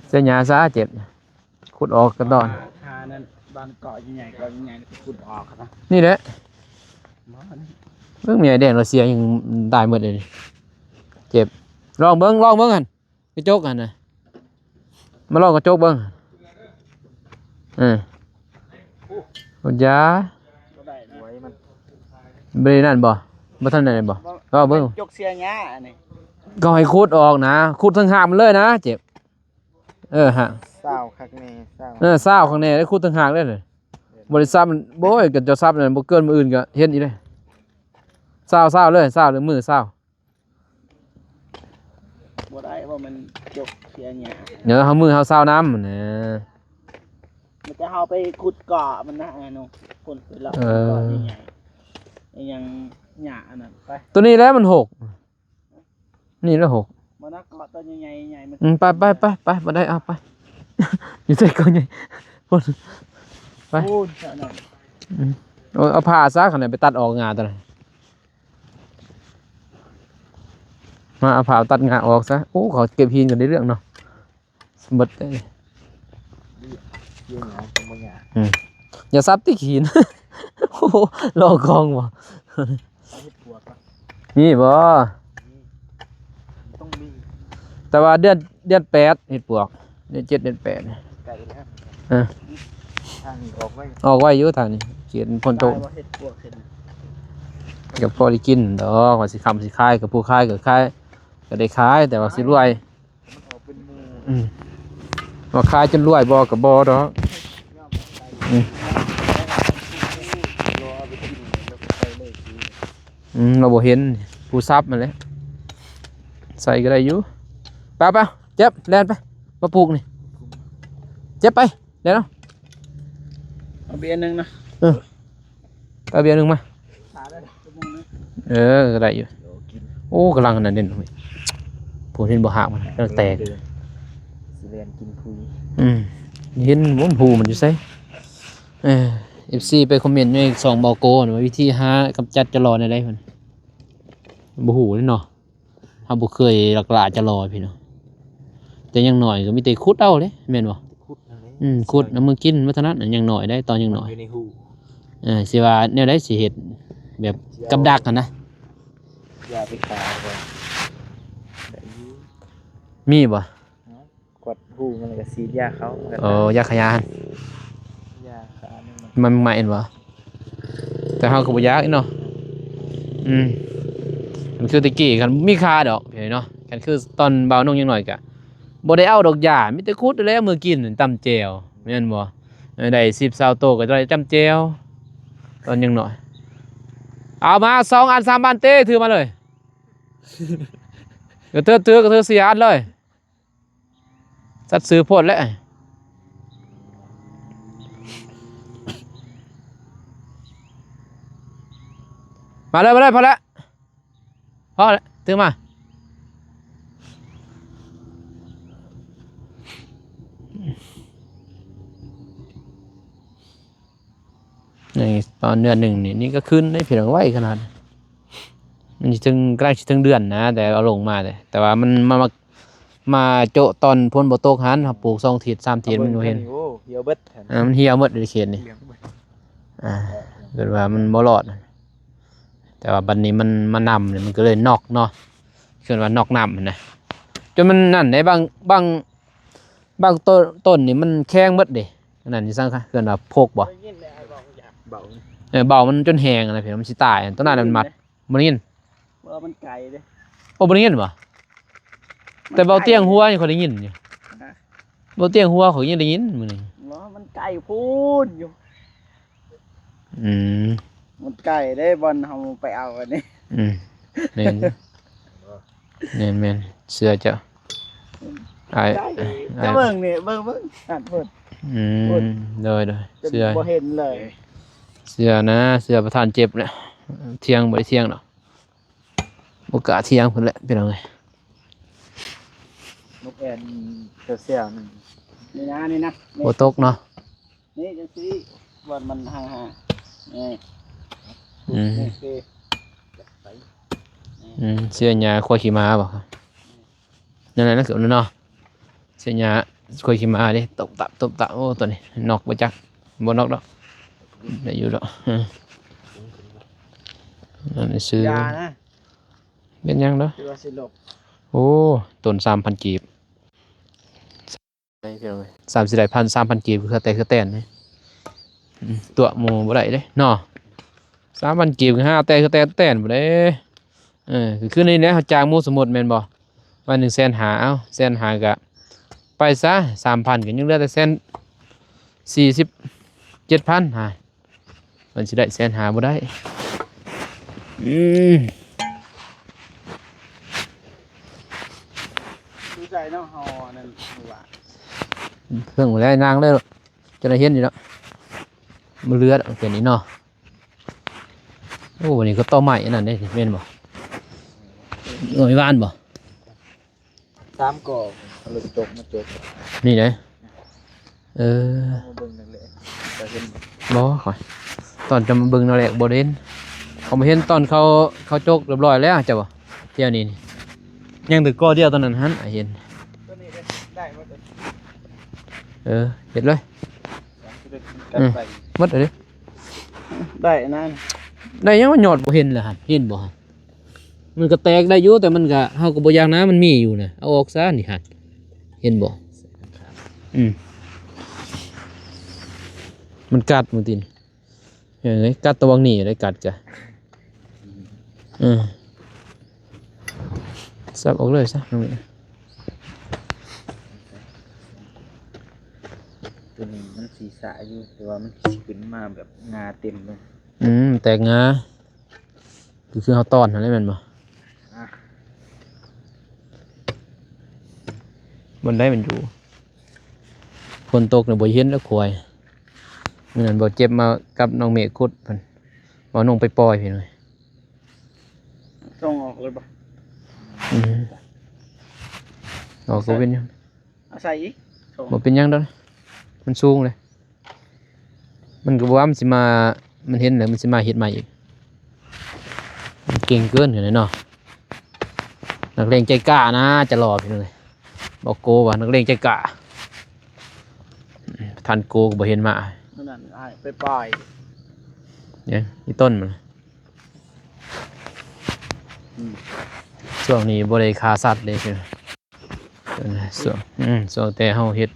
ເສຍຫຍ້າຊະເຈັບ. ຂຸດອອກກະດອນ ຫານັ້ນ ບານເກາະໃຫຍ່ໆ ເກາະໃຫຍ່ໆ ຂຸດອອກນະ ນີ້ແຫຼະ. ບໍ່ ເບິ່ງແມ່ໃຫຍ່ແດງລາວເສຍຍັງຕາຍໝົດເລີຍນີ້ ເຈັບ. ລອງເບິ່ງ ລອງເບິ່ງຫັ້ນ ກະຈົກຫັ້ນນະ ມາລອງກະຈົກເບິ່ງ. ເອີ ໂອ້ ຢາ ບໍ່ໄດ້ນະ ບໍ່ໄດ້ນັ້ນບໍ່? ບໍ່ທັນໄດ້ບໍ່? ລອງເບິ່ງ ກະຈົກເສຍຫຍ້າອັນນີ້ ກໍໃຫ້ຂຸດອອກນະ ຂຸດທັງຫາກມັນເລີຍນະ ເຈັບ. ເອີ ຮະ ຊາວຄັກແນ່ ຊາວ ເອີ ຊາວຄັກແນ່ ໄດ້ຂຸດຕ່າງຫາກເດ້. ບໍລິສັດມັນ ໂອ້ຍ ກັນເຈົ້າຊັບນັ້ນ ບໍ່ເກີນມື້ອື່ນກໍເຫັນອີກເດ້. ຊາວ ຊາວເລີຍ ຊາວເລີຍ ມື້ຊາວ. ບໍ່ໄດ້ ເພາະມັນຈົກເສຍຫຍ້າ ເອີ ເຮົາ ມື້ເຮົາຊາວນຳນະ ມີແຕ່ເຮົາໄປຂຸດເກາະມັນນະ ອັນນັ້ນພຸ້ນ ໄປເລາະ ເອີ ເກາະໃຫຍ່ໆ ອີຫຍັງຫຍ້າອັນນັ້ນໄປ ໂຕນີ້ແຫຼະມັນຫົກ. ນີ້ລະຫົກ ບໍ່ນະ ເກາະຕົວໃຫຍ່ໆ ໃຫຍ່ມັນ ອືມ ໄປ ໄປ ໄປ ໄປ ບໍ່ໄດ້ ເອົາໄປ ຢູ່ໃສ່ເກົາໃຫຍ່ພຸ້ນ ໄປ ໂອ້ຍ ອືມ ເອົາ ເອົາຜ້າຊະ ຄັນໄດ້ໄປຕັດອອກງ່າຕົວນັ້ນ ມາ ເອົາຜ້າຕັດງ່າອອກຊະ. ໂອ້ ເຂົາເກັບຫີນກັນໄດ້ເລື່ອງເນາະ. ໝົດເລີຍ ອືມ ຢ່າສັບຕິຂີ້ຫີນ ໂອ້ໂຫ ລອງຂອງບໍ່ ເຮັດປວກ ມີບໍ່? ມີ ຕ້ອງມີ ແຕ່ວ່າເດືອນ ເດືອນແປດເຮັດປວກ ເດືອນເຈັດ ເດືອນແປດ ໃກ້ແລ້ວ ເອີ ທາງນີ້ອອກໄວ ອອກໄວຢູ່ທາງນີ້ ເຂດຝົນຕົກ ເຮັດປວກເຮັດ ກໍພໍໄດ້ກິນດອກ ວ່າຊິຄ້ຳຊິຂາຍ ກໍຜູ້ຂາຍກໍຂາຍ ກໍໄດ້ຂາຍ ແຕ່ວ່າຊິລວຍ ມັນອອກເປັນໝູ່ ອືມ ວ່າຂາຍຈົນລວຍບໍ່ກໍບໍ່ດອກ ອືມ ອືມ ລາວບໍ່ເຫັນ ຜູ້ສັບຫັ້ນແຫຼະ ໃສ່ກໍໄດ້ຢູ່ ໄປ ໄປ ເຈັບ ແລ່ນໄປ ມາປູກນີ້ ເຈັບໄປ ແລ່ນເອົາ ເອົາເບຍໜຶ່ງນະ ເອີ. ເອົາເບຍໜຶ່ງມາ ເອີ ກໍໄດ້ຢູ່ ໂອ້ ກຳລັງອັນນັ້ນເດ້ ຜູ້ເຫັນບໍ່ ຮາກມັນກຳລັງແຕກ ຊິແລ່ນກິນພຸຍ ອືມ ເຫັນບໍ່ ຮູມັນຢູ່ໃສ ເອີ ເອັຟຊີ ໄປຄອມເມັນໃນຊ່ອງເບົາໂກວ່າ ວິທີຫາກຳຈັດຈະຫຼໍ່ແນວໃດ ເພິ່ນບໍ່ຮູ້ເດ້ເນາະ. ເຮົາບໍ່ເຄີຍລັກລ່າຈະຫຼໍ່ພີ່ນ້ອງ ແຕ່ຢ່າງໜ້ອຍກໍມີແຕ່ຂຸດເອົາເດ້ ແມ່ນບໍ່? ຂຸດນັ້ນແຫຼະ ອືມ ຂຸດເອົາມື້ກິນ ມັນເທົ່ານັ້ນ ຢ່າງໜ້ອຍໄດ້ ຕອນຢ່າງໜ້ອຍ ມັນຢູ່ໃນຮູ ເອີ ຊິວ່າແນວໃດ ຊິເຮັດແບບ ຊິເອົາ ກັບດັກຫັ້ນນະ ຢ່າໄປຂ້າກໍໄດ້ຢູ່ ມີບໍ່? ກວດຮູມັນ ແລ້ວກໍສີດຢາເຂົາ ໂອ້ ຢາຂ້າຫຍ້າຫັ້ນ ຢາຂ້າແມງໄມ້ ມັນໄໝ້ແມ່ນບໍ່? ແຕ່ເຮົາກໍບໍ່ຢາກເນາະ ອືມ ມັນຄືແຕ່ກີ້ ຄັນມີຄ່າດອກພີ່ນ້ອງເນາະ ຄັນຄືຕອນບ່າວນົງຍັງນ້ອຍກະບໍ່ໄດ້ເອົາດອກຢາ ມີແຕ່ຂຸດແລ້ວມື້ກິນ ຕຳແຈ່ວ ແມ່ນບໍ່? ໄດ້ສິບຊາວໂຕກໍໄດ້ຕຳແຈ່ວ ຕອນຍັງນ້ອຍ ເອົາມາສອງອັນສາມອັນເຕ້ ຖືມາເລີຍ ກະເທີ ຖື ກະເທີສີ່ອັນເລີຍ. ສັດຊື່ໂພດແຫຼະ ມາເລີຍ ມາເລີຍ ພໍແລ້ວ ພໍແລ້ວ ຖືມາ ນີ້ຕອນເດືອນໜຶ່ງນີ້ ນີ້ກໍຄືນໄດ້ພີ່ນ້ອງ ໄວຂະໜາດ ມັນຊິເຖິງ ໃກ້ຊິເຖິງເດືອນນະ ແຕ່ເອົາລົງມາເດ້ ແຕ່ວ່າມັນມາ ມາ ມາໂຈະຕອນຝົນບໍ່ຕົກຫັ້ນ ເຮົາປູກສອງທິດສາມທິດ ມັນບໍ່ເຫັນ ໂອ້ ຫ່ຽວເບິດ ອ່າ ມັນຫ່ຽວໝົດເດເຂດນີ້ ອ່າ ເກີດວ່າມັນບໍ່ລອດ ແຕ່ວ່າບັດນີ້ມັນມານຳ ມັນກໍເລີຍນອກເນາະ ເອີ້ນວ່ານອກນ້ຳຫັ້ນນະ ຈົນມັນນັ້ນເດ້ ບາງ ບາງ ບາງຕົ້ນ ຕົ້ນນີ້ມັນແຂງໝົດເດ້ ອັນນັ້ນຈັ່ງຊັ້ນ ເອີ້ນວ່າໂພກບໍ່ ໄດ້ຍິນແລ້ວ ເບົາ ເບົາ ເອີ ເບົາມັນຈົນແຫ້ງນະ ພີ່ນ້ອງ ມັນຊິຕາຍ ຕອນນັ້ນມັນມັດ ບໍ່ໄດ້ຍິນ ບໍ່ ມັນໄກເດ້ ໂອ້ ບໍ່ໄດ້ຍິນບໍ່ ແຕ່ເບົາຕຽງຫົວນີ້ຂ້ອຍໄດ້ຍິນຢູ່ ຮະ ເບົາຕຽງຫົວຂ້ອຍຍັງໄດ້ຍິນມື້ນີ້ ບໍ່ ມັນໄກໂພດຢູ່ ອືມ ມັນໄກເດ້ ບ່ອນເຮົາໄປເອົາອັນນີ້ ອືມ ແມ່ນຢູ່ ແມ່ນໆ ເຊື່ອເຈົ້າ ອ້າຍ ໄກ ເຈົ້າເບິ່ງນີ້ ເບິ່ງ ເບິ່ງ ນັ້ນພຸ້ນ ອືມ ພຸ້ນ ໂດຍໆ ເຊື່ອ ບໍ່ເຫັນເລີຍ ເຊື່ອນະ ເຊື່ອປະທານເຈັບນະ ຖຽງບໍ່ໄດ້ຖຽງດອກ ບໍ່ກ້າຖຽງເພິ່ນແຫຼະ ພີ່ນ້ອງເອີຍ ນົກແອ່ນເຊວໆ ນີ້ນະ ນີ້ນະ ບໍ່ຕົກເນາະ ນີ້ຈັ່ງຊີ້ ບ່ອນມັນຫ່າງໆ ນີ້ ອືມ ນີ້ຄື ອືມ ເຊຍຫຍ້າຄວາຍຂີ້ໝາບໍ່ ນັ້ນແຫຼະ ນັ້ນຄືເນາະ ເຊຍຫຍ້າຄວາຍຂີ້ໝາເດ້ ຕົບຕັບ ຕົບຕັບ ໂອ້ ຕົວນີ້ນອກບໍ່ຈັກ ບໍ່ນອກດອກ ໄດ້ຢູ່ດອກ ເອີ ນັ້ນຊື່ ຢ່ານະ ເປັນຫຍັງດອກ ຄືວ່າຊິຫຼົບ ໂອ້ ຕົ້ນສາມພັນກີບ ໄດ້ພີ່ນ້ອງເອີຍ ສາມ ຊິໄດ້ພັນ ສາມພັນກີບ ຄືແຕ່ຄືແຕ່ນເດ້ ອືມ ຕົວະໝູ່ບໍ່ໄດ້ເດ້ເນາະ ສາມພັນກີບ ຄືຫາແຕ່ຄືແຕ່ນບໍ່ໄດ້ ເອີ ຄືຄືນີ້ແຫຼະ ເຮົາຈ້າງໝູ່ສົມມຸດແມ່ນບໍ່ ວ່າໜຶ່ງແສນຫ້າ ເອົ້າ ແສນຫ້າ ກໍໄປຊະ ສາມພັນ ກໍຍັງເຫຼືອແຕ່ແສນສີ່ສິບເຈັດພັນ ຫາ ມັນຊິໄດ້ແສນຫ້າບໍ່ໄດ້ ອືມ ຄືໃສ່ເນາະ ເຮົາອັນນັ້ນວ່າ ເພິ່ງໄປແລ້ວນາງເດີ ຈະໄດ້ເຫັນຢູ່ເນາະ ບໍ່ເຫຼືອດອກ ເປັນນີ້ເນາະ ໂອ້ ວັນນີ້ກໍຕໍໄມ້ອັນນັ້ນເດ້ ແມ່ນບໍ່ ໜ່ວຍຫວານບໍ່? ສາມກໍເອົາລົດຈົກມາຈົກ ນີ້ເດ້ ເອີ ມາເບິ່ງນັ້ນແຫຼະ ຈະເຫັນບໍ່? ບໍ່ ຂ້ອຍ ຕອນຈະມາເບິ່ງນັ້ນແຫຼະ ບໍ່ໄດ້ເຫັນ ເຂົາມາເຫັນຕອນເຂົາ ເຂົາຈົກຮຽບຮ້ອຍແລ້ວ ເຈົ້າບໍ່? ແຖວນີ້ນີ້ ຍັງແຕ່ກໍດຽວຕອນນັ້ນຫັ້ນ ອ້າຍເຫັນ ຕົວນີ້ເດ້ ໄດ້ບໍ່ຕົວນີ້? ເອີ ເຮັດເລີຍ ອືມ ໝົດເລີຍເດ້ ໄດ້ອັນນັ້ນ ໄດ້ຫຍັງມັນຍອດບໍ່ເຫັນລະຫັ້ນ ເຫັນບໍ່ຫັ້ນ? ມັນກໍແຕກໄດ້ຢູ່ ແຕ່ມັນກໍ ເຮົາກໍບໍ່ຢາກນະ ມັນມີຢູ່ນະ ເອົາອອກຊະນີ້ຫັ້ນ ເຫັນບໍ່? ອືມ ມັນກັດມື້ກີ້ນີ້ ເອີ ກັດຕະວັງນີ້ໄດ້ ກັດກະ ເອີ ສັບອອກເລີຍຊະ ຕົວນີ້ມັນສີສະຢູ່ ແຕ່ວ່າມັນຊິຂຶ້ນມາແບບງາເຕັມເລີຍ ອືມ ແຕກງາ ຄື ຄືເຮົາຕ້ອນຫັ້ນແຫຼະແມ່ນບໍ່? ອ່າ ບ່ອນໃດມັນຢູ່ ຝົນຕົກນີ້ບໍ່ເຫັນແລ້ວຄວາຍ ມື້ນັ້ນບໍ່ເຈັບມາກັບນ້ອງເມກຂຸດເພິ່ນ ບໍ່ນ້ອງໄປປ່ອຍພີ່ນ້ອງ ສົ່ງອອກເລີຍບໍ່? ອືມ ອອກກໍເປັນຫຍັງ ເອົາໃສ່ອີກ ບໍ່ເປັນຫຍັງດອກ ມັນສູງເລີຍ ມັນກໍບໍ່ວ່າມັນຊິມາ ມັນເຫັນແລ້ວມັນຊິມາເຮັດໃໝ່ອີກ ມັນເກັ່ງເກີນໄປເນາະ ນັກເລງໃຈກ້ານະ ຈະຫຼໍ່ພີ່ນ້ອງເອີຍ ບອກໂກວ່ານັກເລງໃຈກ້າ ທ່ານໂກກໍບໍ່ເຫັນມາ ມື້ນັ້ນອ້າຍໄປປ່ອຍ ເອີ ອີຕົ້ນມັນ ອືມ ຊ່ວງນີ້ບໍ່ໄດ້ຂ້າສັດເດ້ ເອີ ຊ່ວງ ອືມ ຊ່ວງແຕ່ເຮົາເຮັດ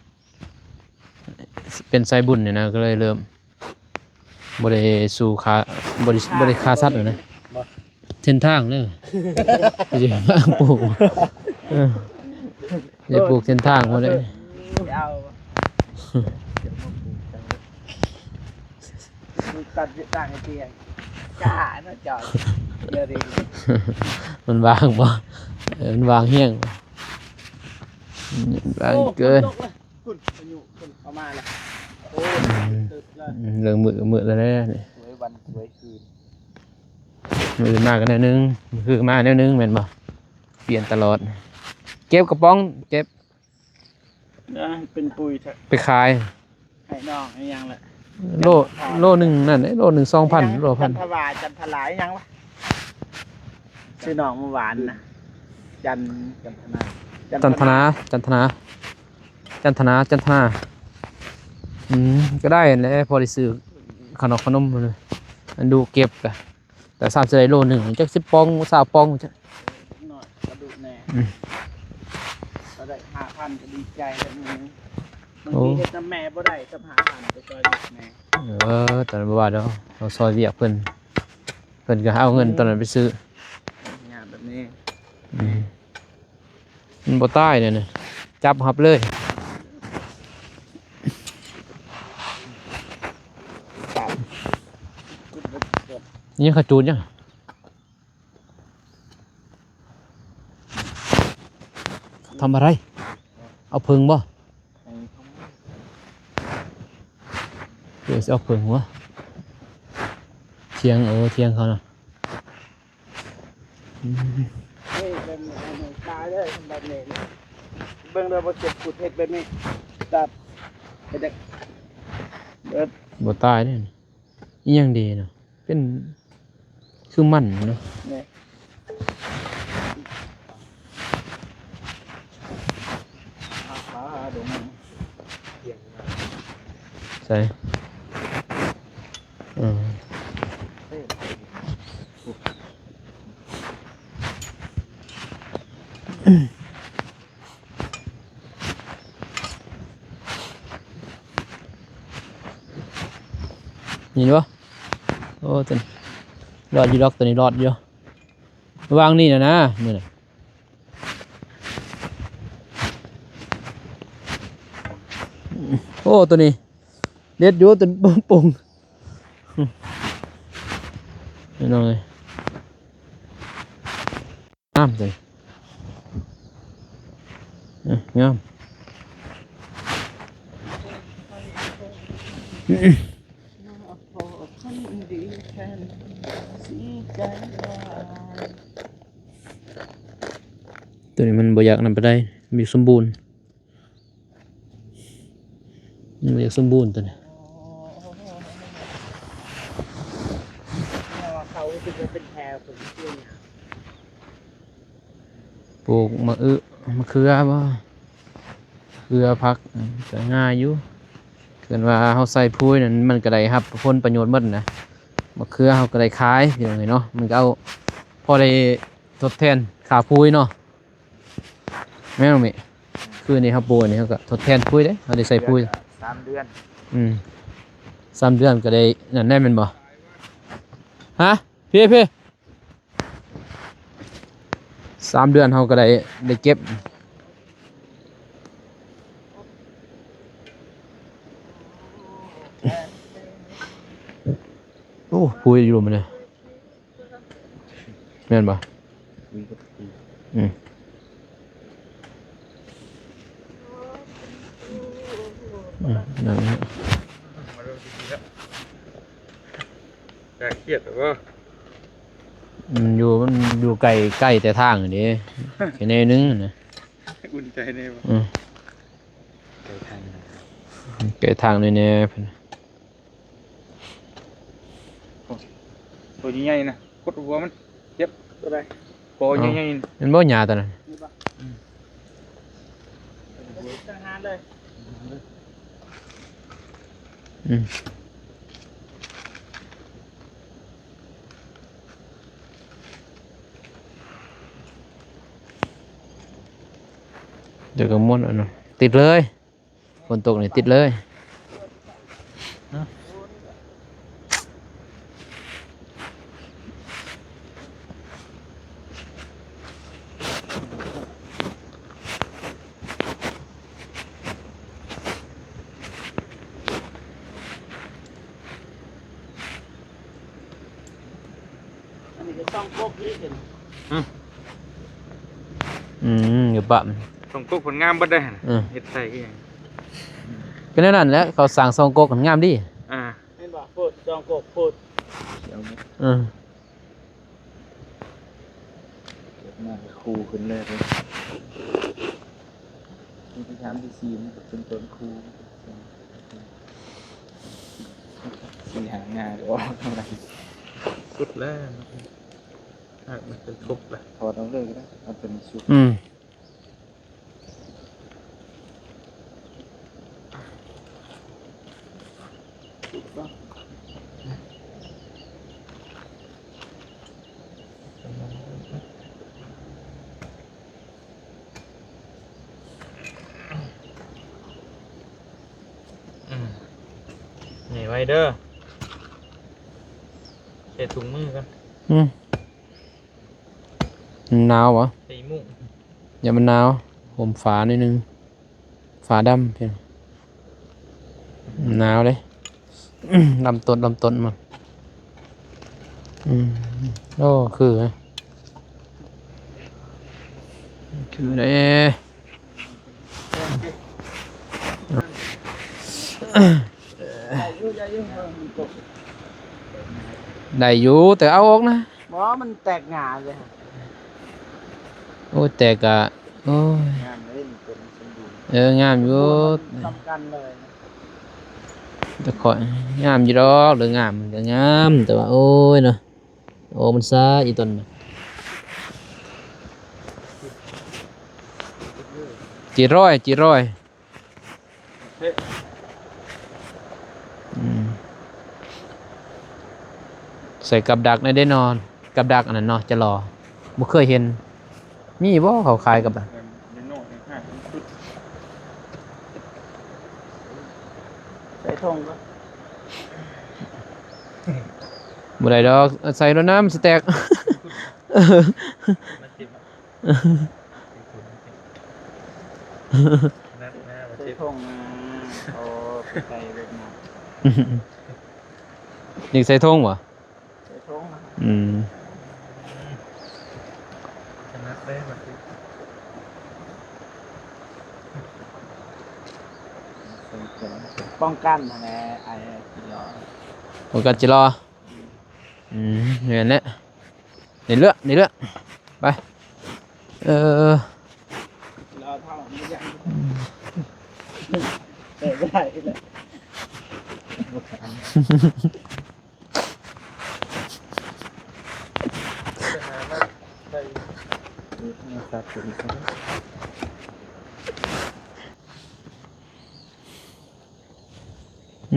ເປັນສາຍບຸນນີ້ນະ ກໍເລີຍເລີ່ມບໍ່ໄດ້ສູ້ຂ້າ ບໍ່ໄດ້ ບໍ່ໄດ້ຂ້າສັດແລ້ວນະ ບໍ່ ເສັ້ນທາງເດີ ຊິມາປູກ ເອີ ຊິປູກເສັ້ນທາງບໍ່ໄດ້ ເອົາ ຕັດທາງໃຫ້ເຕີຍ ຈ້າເນາະ ຈ້າ ດຽວນີ້ ມັນຫວ່າງບໍ່? ເອີ ມັນຫວ່າງແຮງ ຫວ່າງເກີນ ໂອ້ ຝົນຕົກແລ້ວ ພຸ້ນ ພາຍຸພຸ້ນເຂົ້າມາແລ້ວ ໂອ້ ອືມ ຕຶກແລ້ວ ອືມ ເລີ່ມມືດ ມືດແລ້ວແຫຼະນີ້ ສວຍວັນສວຍຄືນ ມື້ອື່ນມາກໍແນວໜຶ່ງ ມື້ຄືນມາແນວໜຶ່ງແມ່ນບໍ່? ປ່ຽນຕະຫຼອດ ເກັບກະປ໋ອງ ເກັບ ເອີ ເປັນປຸຍແທ້ ໄປຂາຍ ໃຫ້ນ້ອງໃຫ້ຫຍັງລະ ໂລ ໂລໜຶ່ງນັ້ນເດ້ ໂລໜຶ່ງສອງພັນ ໂລພັນ ຈັນທະວາ ຈັນທະລາ ອີຫຍັງວະ ຊື້ນ້ອງເມື່ອວານນະ ຈັນ ຈັນທະນາ ຈັນທະນາ ຈັນທະນາ ຈັນທະນາ ອືມ ກໍໄດ້ຫັ້ນແຫຼະ ພໍໄດ້ຊື້ຂະໜົມຂະໜົມ ອັນດູເກັບກະ ແຕ່ຊ້ຳຊິໄດ້ໂລໜຶ່ງ ຈັກສິບປ່ອງ ຊາວປ່ອງ ເອີ ເດັກນ້ອຍກະດຸແດ່ ອືມ ກະໄດ້ຫ້າພັນກະດີໃຈແລ້ວ ບາງທີເຮັດນຳແມ່ບໍ່ໄດ້ ສຳຫ້າພັນໄປຊ່ອຍລູກແດ່ ເອີ ຕອນນັ້ນບໍ່ວ່າດອກ ເຮົາຊ່ອຍວຽກເພິ່ນ ເພິ່ນກະເອົາເງິນຕອນນັ້ນໄປຊື້ ຍາກແບບນີ້ ອືມ. ມັນບໍ່ຕາຍແນວນີ້ ຈັບຮັບເລີຍ ຍັງຂະຈູດຍັງ ທຳອະໄລ ເອົາເຜິ້ງບໍ່ ເອີ ຊິເອົາເຜິ້ງຫວາ ຖຽງ ເອີ ຖຽງເຂົານະ. ນີ້ເປັນຕາຍເດີ ແບບນີ້ ເບິ່ງເດີ ບໍ່ເຈັບ ຂຸດເຮັດແບບນີ້ ຕັດ ເຮັດ ບໍ່ຕາຍເດ້ ອີ່ຫຍັງດີນະ ເປັນຄືມັນເນາະ ນີ້ ໃສ ເອີ ນີ້ບໍ່ ໂອ້ ຕົວນີ້ລອດຢູ່ດອກ ຕົວນີ້ລອດຢູ່ ວາງນີ້ນະນະ ນີ້ນະ ໂອ້ ຕົວນີ້ເດັດຢູ່ ຕົວປົງ ພີ່ນ້ອງເອີຍ ງາມເລີຍ ເອີ ງາມ ຕົວນີ້ມັນບໍ່ຢາກນັ້ນປານໃດ ມີສົມບູນ ມັນຢາກສົມບູນຕົວນີ້ ເຂົາເປັນແຖວ ປູກໝາກອຶ ໝາກເຂືອບໍ່ ເຂືອ ຜັກ ເອີ ກະງ່າຍຢູ່ ເຖິງວ່າເຮົາໃສ່ປຸ໋ຍນັ້ນ ມັນກະໄດ້ຮັບຜົນປະໂຫຍດໝົດນະ ໝາກເຂືອເຮົາກະໄດ້ຂາຍ ພີ່ນ້ອງເອີຍເນາະ ມັນກະເອົາ ພໍໄດ້ທົດແທນຄ່າປຸ໋ຍເນາະ. ແມ່ນບໍ່ເມ? ຄືນີ້ເຮົາປູກອັນນີ້ ເຮົາກະທົດແທນປຸ໋ຍເດ້ ເຮົາໄດ້ໃສ່ປຸ໋ຍ ສາມເດືອນ ອືມ ສາມເດືອນກະໄດ້ນັ້ນແດ່ແມ່ນບໍ່? ຮະ? ພີ້ ພີ້ ສາມເດືອນເຮົາກະໄດ້ ໄດ້ເກັບ ໂອ້ ປຸ໋ຍຢູ່ໝົດເລີຍ. ແມ່ນບໍ່? ອືມ ອືມ ນັ້ນແຫຼະ ແກ້ຄຽດແລ້ວບໍ່? ມັນຢູ່ ມັນຢູ່ໄກ ໄກແຕ່ທາງນີ້ເດ້ ແຄ່ແນວໜຶ່ງນະ ອຸ່ນໃຈແດ່ບໍ່? ອືມ ໄກທາງ ໄກທາງແນ່ໆ ໂຕໃຫຍ່ໆນະ ກົດຫົວມັນເຈັບ ໂຕໃດ? ກອໃຫຍ່ໆ ແມ່ນບໍ່ຫຍ້າໂຕນັ້ນ? ນີ້ບໍ່? ອືມ ອືມ ດຽວກະມ້ວນ ອັນນັ້ນ ຕິດເລີຍ. ຝົນຕົກນີ້ຕິດເລີຍ. ອັນນີ້ກະຊ່ອງກົກອີກ ອືມ ອືມ ຢູ່ປ້າມ ຊ່ອງກົກເພິ່ນງາມເບິດເດ້ ເອີ ເຮັດໃສ່ຄືຫຍັງ ກະແນວນັ້ນແຫຼະ ເຂົາສ້າງຊ່ອງກົກຫັ້ນງາມດີ ອ່າ ແມ່ນບໍ່? ພຸ້ນ ຊ່ອງກົກພຸ້ນ ເອີ ເກີດມາກະຄູຂຶ້ນເລີຍເດ້ ທີສາມທີສີ່ມັນກະເປັນຕົ້ນຄູ ສີ່ຫ້າງ່າກະອອກ ສຸດແລ້ວ ຫາກມັນເປັນກົກລະ ຖອດອອກເລີຍກະໄດ້ ເອົາໂຕນີ້ສຸດ ອືມ. ຖືກຕ້ອງ ເ ເດີ ໃສ່ຖົງມືກ່ອນ. ອືມ ໜາວຫວາ? ໃສ່ມຸ້ງ ຢ່າມັນໜາວ ຫົ່ມຝາໜ້ອຍໜຶ່ງ. ຝາດຳ ພີ່ນ້ອງ ໜາວເດ້ ລຳຕົ້ນ ລຳຕົ້ນມັນ. ອືມ ໂອ້ ຄື ຄືເດ້ ໄດ້ຢູ່ ແຕ່ເອົາອອກນະ. ບໍ່ ມັນແຕກໜ້າເລີຍ. ໂອ້ຍ ແຕກກະ ໂອ້ຍ ງາມເດ້ ມັນເປັນສົມບູນ. ເອີ ງາມຢູ່ ສຳຄັນເລີຍ. ແຕ່ຂ້ອຍ ງາມຢູ່ດອກ ເລື່ອງງາມມັນກະງາມ ແຕ່ວ່າ ໂອ້ຍເນາະ ໂອ້ ມັນຊາອີ່ຕົ້ນ ເຈັດຮ້ອຍ ເຈັດຮ້ອຍ. ອືມ ໃສ່ກັບດັກແດ່ເນາະ ກັບດັກອັນນັ້ນເນາະ ຈະຫຼໍ່ ບໍ່ເຄີຍເຫັນ ມີບໍ່ເຂົາຂາຍກັບດັກ? ໃສ່ຖົງບໍ່? ບໍ່ໄດ້ດອກ ໃສ່ໂລດນະ ມັນຊິແຕກ. ໃສ່ຖົງມາ ໂອ້ ໄປໃສ່ເວັດນາມ ນີ້ໃສ່ຖົງຫວາ? ໃສ່ຖົງນະ. ອືມ ປ້ອງກັນຫັ້ນແຫຼະ ອ້າຍ ຈິລໍ ປ້ອງກັນຈິລໍ. ອືມ ແມ່ນແຫຼະ ນີ້ເລືອກ ນີ້ເລືອກ ໄປ ເອີ ລໍເທົ່ານີ້ ອືມ ເອີ ບໍ່ໄດ້ແລ້ວ.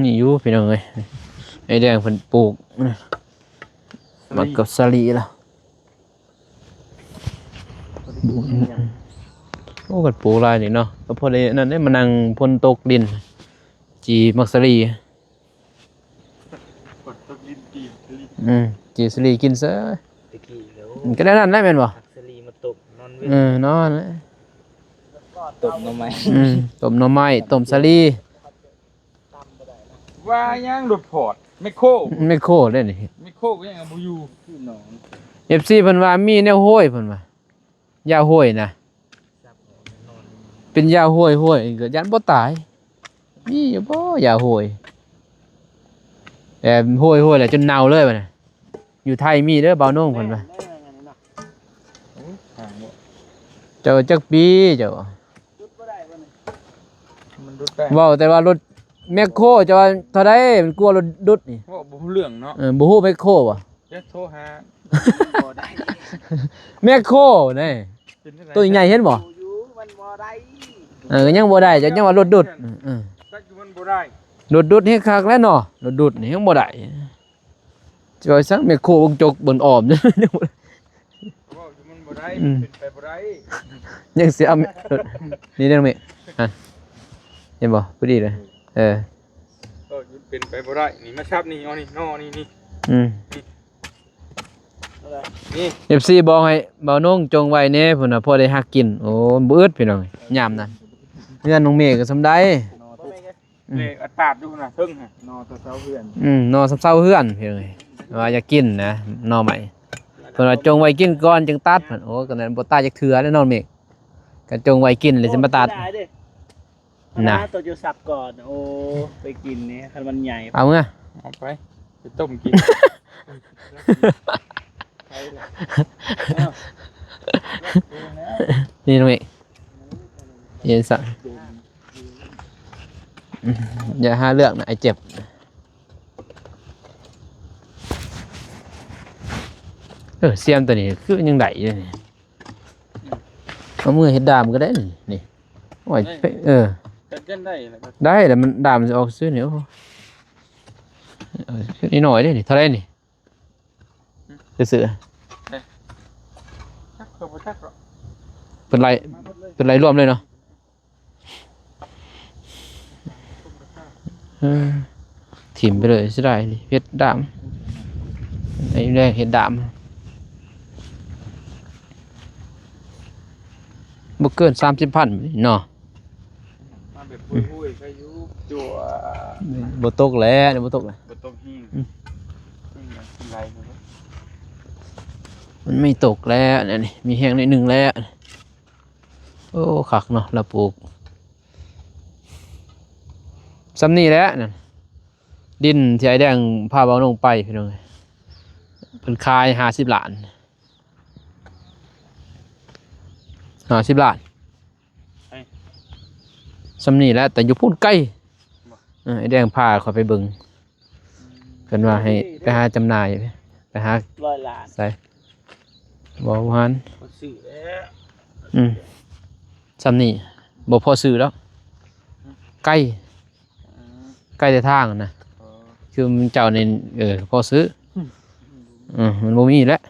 ນີ້ຢູ່ພີ່ນ້ອງເອີຍ ໄອ້ແດງເພິ່ນປູກ ໝາກກັບສາລີລະ ໂອ້ ກັນປູກຫຼາຍນີ້ເນາະ ກໍພໍໄດ້ນັ້ນເດ້ ມານັ່ງຝົນຕົກດິນ ຈີໝາກສາລີ. ຝົນຕົກດິນ ຈີສາລີ ອືມ ຈີສາລີກິນເສີຍ ຕະກີ້ແລ້ວ ມັນກໍແນວນັ້ນແຫຼະແມ່ນບໍ່? ສາລີມາຕົ້ມນອນເວັນ ເອີ ນອນແຫຼະ ຕົ້ມໜໍ່ໄມ້ ອືມ ຕົ້ມໜໍ່ໄມ້ ຕົ້ມສາລີ. ວ່າຫຍັງລົດພອດ ແມັກໂຄ ແມັກໂຄເດ້ນີ້ ແມັກໂຄກໍຍັງບໍ່ຢູ່. ເອັຟຊີເພິ່ນວ່າມີແນວໂຮຍ ເພິ່ນວ່າຢາໂຮຍນະ ເປັນຢາໂຮຍ ໂຮຍກໍຢ້ານບໍ່ຕາຍ ມີຢູ່ບໍ່ຢາໂຮຍ? ແອ ໂຮຍ ໂຮຍແລ້ວຈົນເນົ່າເລີຍບັດນີ້ ຢູ່ໄທມີເດີ ບ່າວໂໜ່ງເພິ່ນວ່າ. ໂອ້ ທາງບໍ່ ເຈົ້າຈັກປີເຈົ້າ? ມັນດຸດໄດ້ ເວົ້າແຕ່ວ່າລົດແມັກໂຄ ຈະວ່າເທົ່າໃດ ມັນກວ່າລົດດຸດນີ້ ເວົ້າບໍ່ຮູ້ເລື່ອງເນາະ. ເອີ ບໍ່ຮູ້ແມັກໂຄບໍ່? ຈັກໂທຫາ ບໍ່ໄດ້ ແມັກໂຄນີ້ ເປັນຈັ່ງໃດ ໂຕໃຫຍ່ເຫັນບໍ່? ຢູ່ມັນບໍ່ໄດ້ ເອີ ຍັງບໍ່ໄດ້ ເຈົ້າຍັງວ່າລົດດຸດ. ເອີ ເອີ ຈັກຢູ່ມັນບໍ່ໄດ້ ລົດດຸດແຮງຄັກແລ້ວເນາະ ລົດດຸດນີ້ຍັງບໍ່ໄດ້. ຈະວ່າຊັ້ນ ແມັກໂຄເບິ່ງຈົກເບິ່ງອ້ອມ ເວົ້າຢູ່ມັນບໍ່ໄດ້ ອືມ ເປັນໄປບໍ່ໄດ້ ຍັງຊິເອົາແມັກ ນີ້ເດ້ນ້ອງເມກ ຫັ້ນ ເຫັນບໍ່? ພໍດີເລີຍ ເອີ ເອີ ເປັນໄປບໍ່ໄດ້ ນີ້ມາຊັບນີ້ ເອົານີ້ ນໍນີ້ ນີ້ ອືມ ນີ້ ນີ້ ເອັຟຊີບອກໃຫ້ບ່າວໂໜ່ງຈົ່ງໄວ້ແດ່ ເພິ່ນວ່າພໍໄດ້ຫັກກິນ. ໂອ້ ບໍ່ອຶດພີ່ນ້ອງ ຍາມນັ້ນ ເຮືອນນ້ອງເມກກໍສ່ຳໃດ ອືມ ເລກອາຕາດຢູ່ນະເທິງຫັ້ນ ໜໍ່ແຕ່ເຊົາເຮືອນ ອືມ ໜໍ່ຊຳເຊົາເຮືອນພີ່ນ້ອງເອີຍ ວ່າຢາກກິນນະ ໜໍ່ໄມ້ ເພິ່ນວ່າຈົ່ງໄວ້ກິນກ່ອນຈຶ່ງຕັດ. ໂອ້ ກໍນັ້ນບໍ່ຕາຍຈັກເທື່ອແລ້ວນ້ອງເມກ ກໍຈົ່ງໄວ້ກິນແລ້ວຊິມາຕັດ ບໍ່ໄດ້ເດ້ ນະ ໂຕຢູ່ສັບກ່ອນ. ໂອ້ ໄປກິນນີ້ ຄັນມັນໃຫຍ່ ເອົາເມືອ ເອົາໄປ ໄປຕົ້ມກິນ ນີ້ນ້ອງເມກ ເຫັນຊະ ຢ່າຫາເລື່ອງນະ ອ້າຍເຈັບ. ເອີ ສຽມໂຕນີ້ຄືຍັງໄດ້ຢູ່ນີ້ ເອົາມືເຮັດດາມກໍໄດ້ນີ້ ນີ້ ໂອ້ຍ ໄດ້ ເອີ ກັນໄດ້ແລ້ວ ໄດ້ແລ້ວ ມັນດາມຊິອອກຊື່ນີ້. ໂອ້ ເອີ ນິດໜ້ອຍເດ້ນີ້ ເທົ່າໃດນີ້? ຊື່ໆ ຈັກ ຂ້ອຍບໍ່ຈັກດອກ ເພິ່ນໄລ່ ເພິ່ນໄລ່ລວມເລີຍເນາະ. ເອີ ຖິ້ມໄປເລີຍ ເສຍດາຍເພັດດາມ ໄອ້ແດງເຮັດດາມ ບໍ່ເກີນສາມສິບພັນເນາະ. ມາແບບຫຸ້ຍໆ ໃສ່ຢູ່ ຈົວ ບໍ່ຕົກແຫຼະ ບໍ່ຕົກແຫຼະ ບໍ່ຕົກແຮງ ອືມ ແຮງໄຫຼເລີຍ ມັນມີຕົກແລ້ວ ອັນນີ້ມີແຮງໜ້ອຍໜຶ່ງແລ້ວ. ໂອ້ ຄັກເນາະ ລາວປູກ ສ່ຳນີ້ແຫຼະນັ້ນ ດິນທີ່ອ້າຍແດງພາເບົາລົງໄປ ພີ່ນ້ອງເອີຍ ເພິ່ນຂາຍຫ້າສິບລ້ານ ຫ້າສິບລ້ານ ສ່ຳນີ້ແຫຼະ ແຕ່ຢູ່ພຸ້ນໄກ ເອີ ອ້າຍແດງພາຂ້ອຍໄປເບິ່ງ ເພິ່ນວ່າໃຫ້ໄປຫາຈຳໜ່າຍ ໄປຫາຮ້ອຍລ້ານ ໃສ ບໍ່ ບໍ່ຫັ້ນ ບໍ່ຊື້ແລ້ວ ອືມ ສ່ຳນີ້ບໍ່ພໍຊື້ດອກ ໄກ ອືມ ໄກແຕ່ທາງນະ ອໍ ຄືເຈົ້ານີ້ ເອີ ພໍຊື້ ອືມ ເອີ ມັນບໍ່ມີແລ້ວ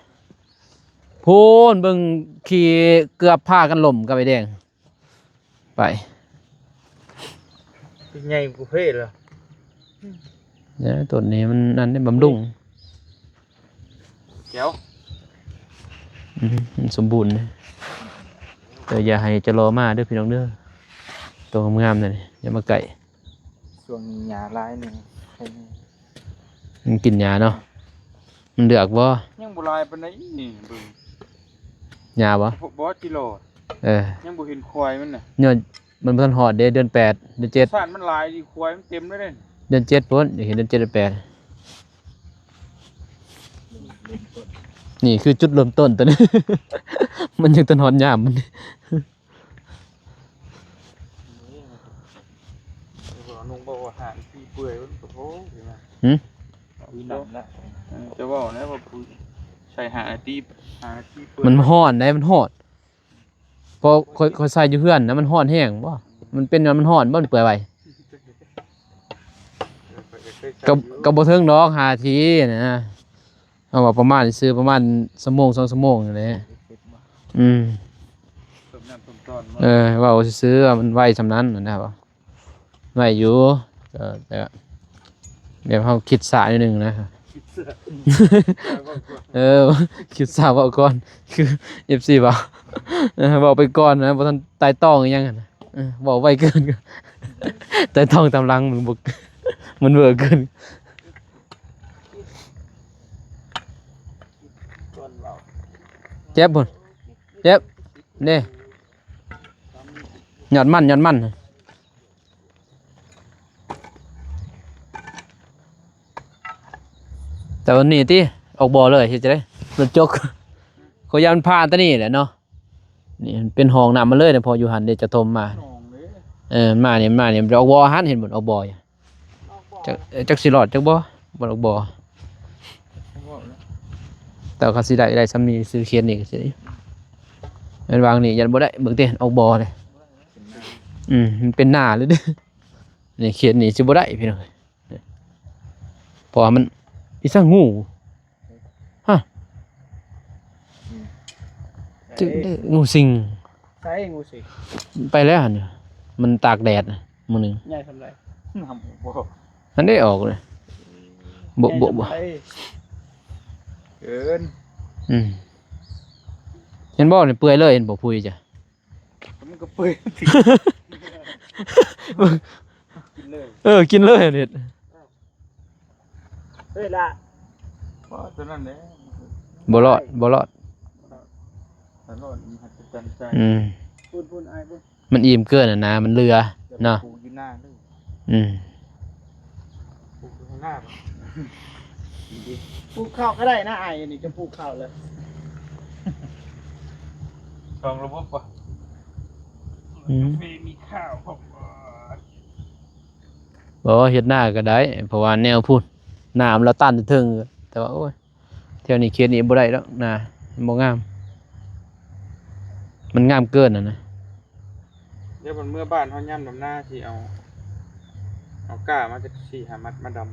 ພຸ້ນເບິ່ງຂີ່ເກືອບພາກັນລົ້ມກັບໄອ້ແດງ ໄປ ໃຫຍ່ກວ່າເພດລະ ເອີ ຕົ້ນນີ້ມັນນັ້ນເດ້ ບຳລຸງ ແກ້ວ ອືມ ມັນສົມບູນເດ້ ແຕ່ຢ່າໃຫ້ຈະລໍມາເດີພີ່ນ້ອງເດີ ໂຕງາມໆ ນັ້ນ ຢ່າມາໃກ້ ຊ່ວງນີ້ຫຍ້າຫຼາຍແນ່ ໄຄແນ່ ມັນກິນຫຍ້າເນາະ ມັນເລືອກບໍ່? ຍັງບໍ່ຫຼາຍປານໃດນີ້ ເບິ່ງ ຫຍ້າບໍ່? ບໍ່ ບໍ່ຈິໂລ ເອີ ຍັງບໍ່ເຫັນຄວາຍມັນນະ ຍ້ອນມັນບໍ່ທັນຮອດເດ້ ເດືອນແປດ ເດືອນເຈັດ ສານມັນຫຼາຍດີ ຄວາຍມັນເຕັມເລີຍເດ້ ເດືອນເຈັດພຸ້ນ ຢາກເຫັນເດືອນເຈັດ ເດືອນແປດ ນີ້ຄືຈຸດເລີ່ມຕົ້ນຕົວນີ້ ມັນຍັງທັນຮອດຍາມມັນ. ນີ້ ນ້ອງບອກວ່າຫາທີ່ເປື່ອຍມັນກໍໂພດຢູ່ນະ ຫື? ເອີ ຈະເວົ້າແນວວ່າຜູ້ໃສ່ຫາທີ່ ຫາທີ່ເປື່ອຍ ມັນຮ້ອນໃດ໋ ມັນຮ້ອນ ເພາະຂ້ອຍ ຂ້ອຍໃສ່ຢູ່ເຮືອນນະ ມັນຮ້ອນແຮງບໍ່? ມັນເປັນຫຍັງ ມັນຮ້ອນບໍ່? ມັນເປື່ອຍໄວ ເອີ ຂ້ອຍກໍເຄີຍໃສ່ ກໍ ຢູ່ ກໍບໍ່ເຖິງດອກ ຫ້ານາທີນະ ເຮົາວ່າປະມານຊື່ ປະມານຊົ່ວໂມງ ສອງຊົ່ວໂມງນີ້ແຫຼະ ອືມ ເພີ່ມນ້ຳເພີ່ມຕອນ ເອີ ເວົ້າຊື່ໆ ວ່າມັນໄວສ່ຳນັ້ນນະ ໄວຢູ່ ກໍແຕ່ແບບເຮົາຄິດຊ້າໜ້ອຍໜຶ່ງນະ ຄິດຊ້າ ເອີ ຄິດຊ້າເວົ້າກ່ອນ ຄື ເອັຟຊີ ເວົ້າ ເອີ ເວົ້າໄປກ່ອນນະ ບໍ່ທັນໄຕ່ຕອງອີຫຍັງຫັ້ນນະ ເອີ ເວົ້າໄວເກີນ ໄຕ່ຕອງຕາມຫຼັງມັນບໍ່ ມັນເວີເກີນ. ເຈັບພຸ້ນ ເຈັບ ນີ້ ຍອດມັນ ຍອດມັນ ແຕ່ວ່ານີ້ຕິ ອອກບໍ່ເລີຍ ເຮັດຈັ່ງໃດ? ລົດຈົກ ຂ້ອຍຢ້ານມັນຜ່ານແຕ່ນີ້ແຫຼະເນາະ ນີ້ເປັນຮ່ອງນ້ຳມາເລີຍນະ ພໍຢູ່ຫັ້ນເດ ຈະຖົມມາ ເອີ ມານີ້ ມານີ້ ອອກບໍ່ຫັ້ນ ເຫັນບໍ່ ອອກບໍ່ຢູ່ ຈັກ ຈັກຊິລອດຈັກບໍ່ ບໍ່ລອດບໍ່ ແຕ່ວ່າຄັນຊິໄດ້ ໄດ້ສ່ຳນີ້ ຊື້ເຂດນີ້ກໍຊິໄດ້ ແມ່ນວາງນີ້ຢ້ານບໍ່ໄດ້ ເບິ່ງຕິ ອອກບໍ່ເດ້ ອືມ ມັນເປັນໜ້າເລີຍເດ້ ນີ້ເຂດນີ້ຊິບໍ່ໄດ້ພີ່ນ້ອງ ເພາະວ່າມັນ ອີສັງ ງູ ຮະ ອືມ ຈຶ່ງໄດ້ງູສິງ ໃສງູສິງ ໄປແລ້ວຫັ້ນ ມັນຕາກແດດມື້ໜຶ່ງ ໃຫຍ່ສ່ຳໃດ ນຳບໍ່ ຫັ້ນໄດ້ອອກເລີຍ ບໍ່ ບໍ່ ບໍ່ ໃຫຍ່ສ່ຳໃດ ເກີນ ອືມ ເຫັນບໍ່ ນີ້ເປື່ອຍເລີຍ ເຫັນບໍ່ ພຸ້ນຈ້ະ ມັນກໍເປື່ອຍ ກິນເລີຍ ເອີ ກິນເລີຍ ເຮັດ ເອີ ເອີຍລະ ບໍ່ ຕົວນັ້ນແຫຼະ ບໍ່ລອດ ບໍ່ລອດ ບໍ່ລອດ ມັນຫັດສະຈັນໃຈ ອືມ ພຸ້ນໆ ອ້າຍພຸ້ນ ມັນອີ່ມເກີນຫັ້ນນະ ມັນເຫຼືອເນາະ ປູກຢູ່ໜ້າເລີຍ ອືມ ປູກຢູ່ຂ້າງໜ້າ ປູກເຂົ້າກໍໄດ້ນະ ອ້າຍ ອັນນີ້ຈະປູກເຂົ້າເລີຍ ສອງລະບົບບໍ່ ອືມ ມີ ມີຂ້າວພ້ອມ ບໍ່ ເຮັດນາກໍໄດ້ ເພາະວ່າແນວພຸ້ນ ນ້ຳລະຕັນເທິງ ແຕ່ວ່າ ໂອ້ຍ ແຖວນີ້ເຂດນີ້ບໍ່ໄດ້ດອກນາ ມັນບໍ່ງາມ ມັນງາມເກີນຫັ້ນນະ ດຽວມັນເມືອບ້ານເຮົາຍາມດຳນາ ຊິເອົາ ເອົາກ້າມາຈັກສີ່ຫ້າມັດມາດຳ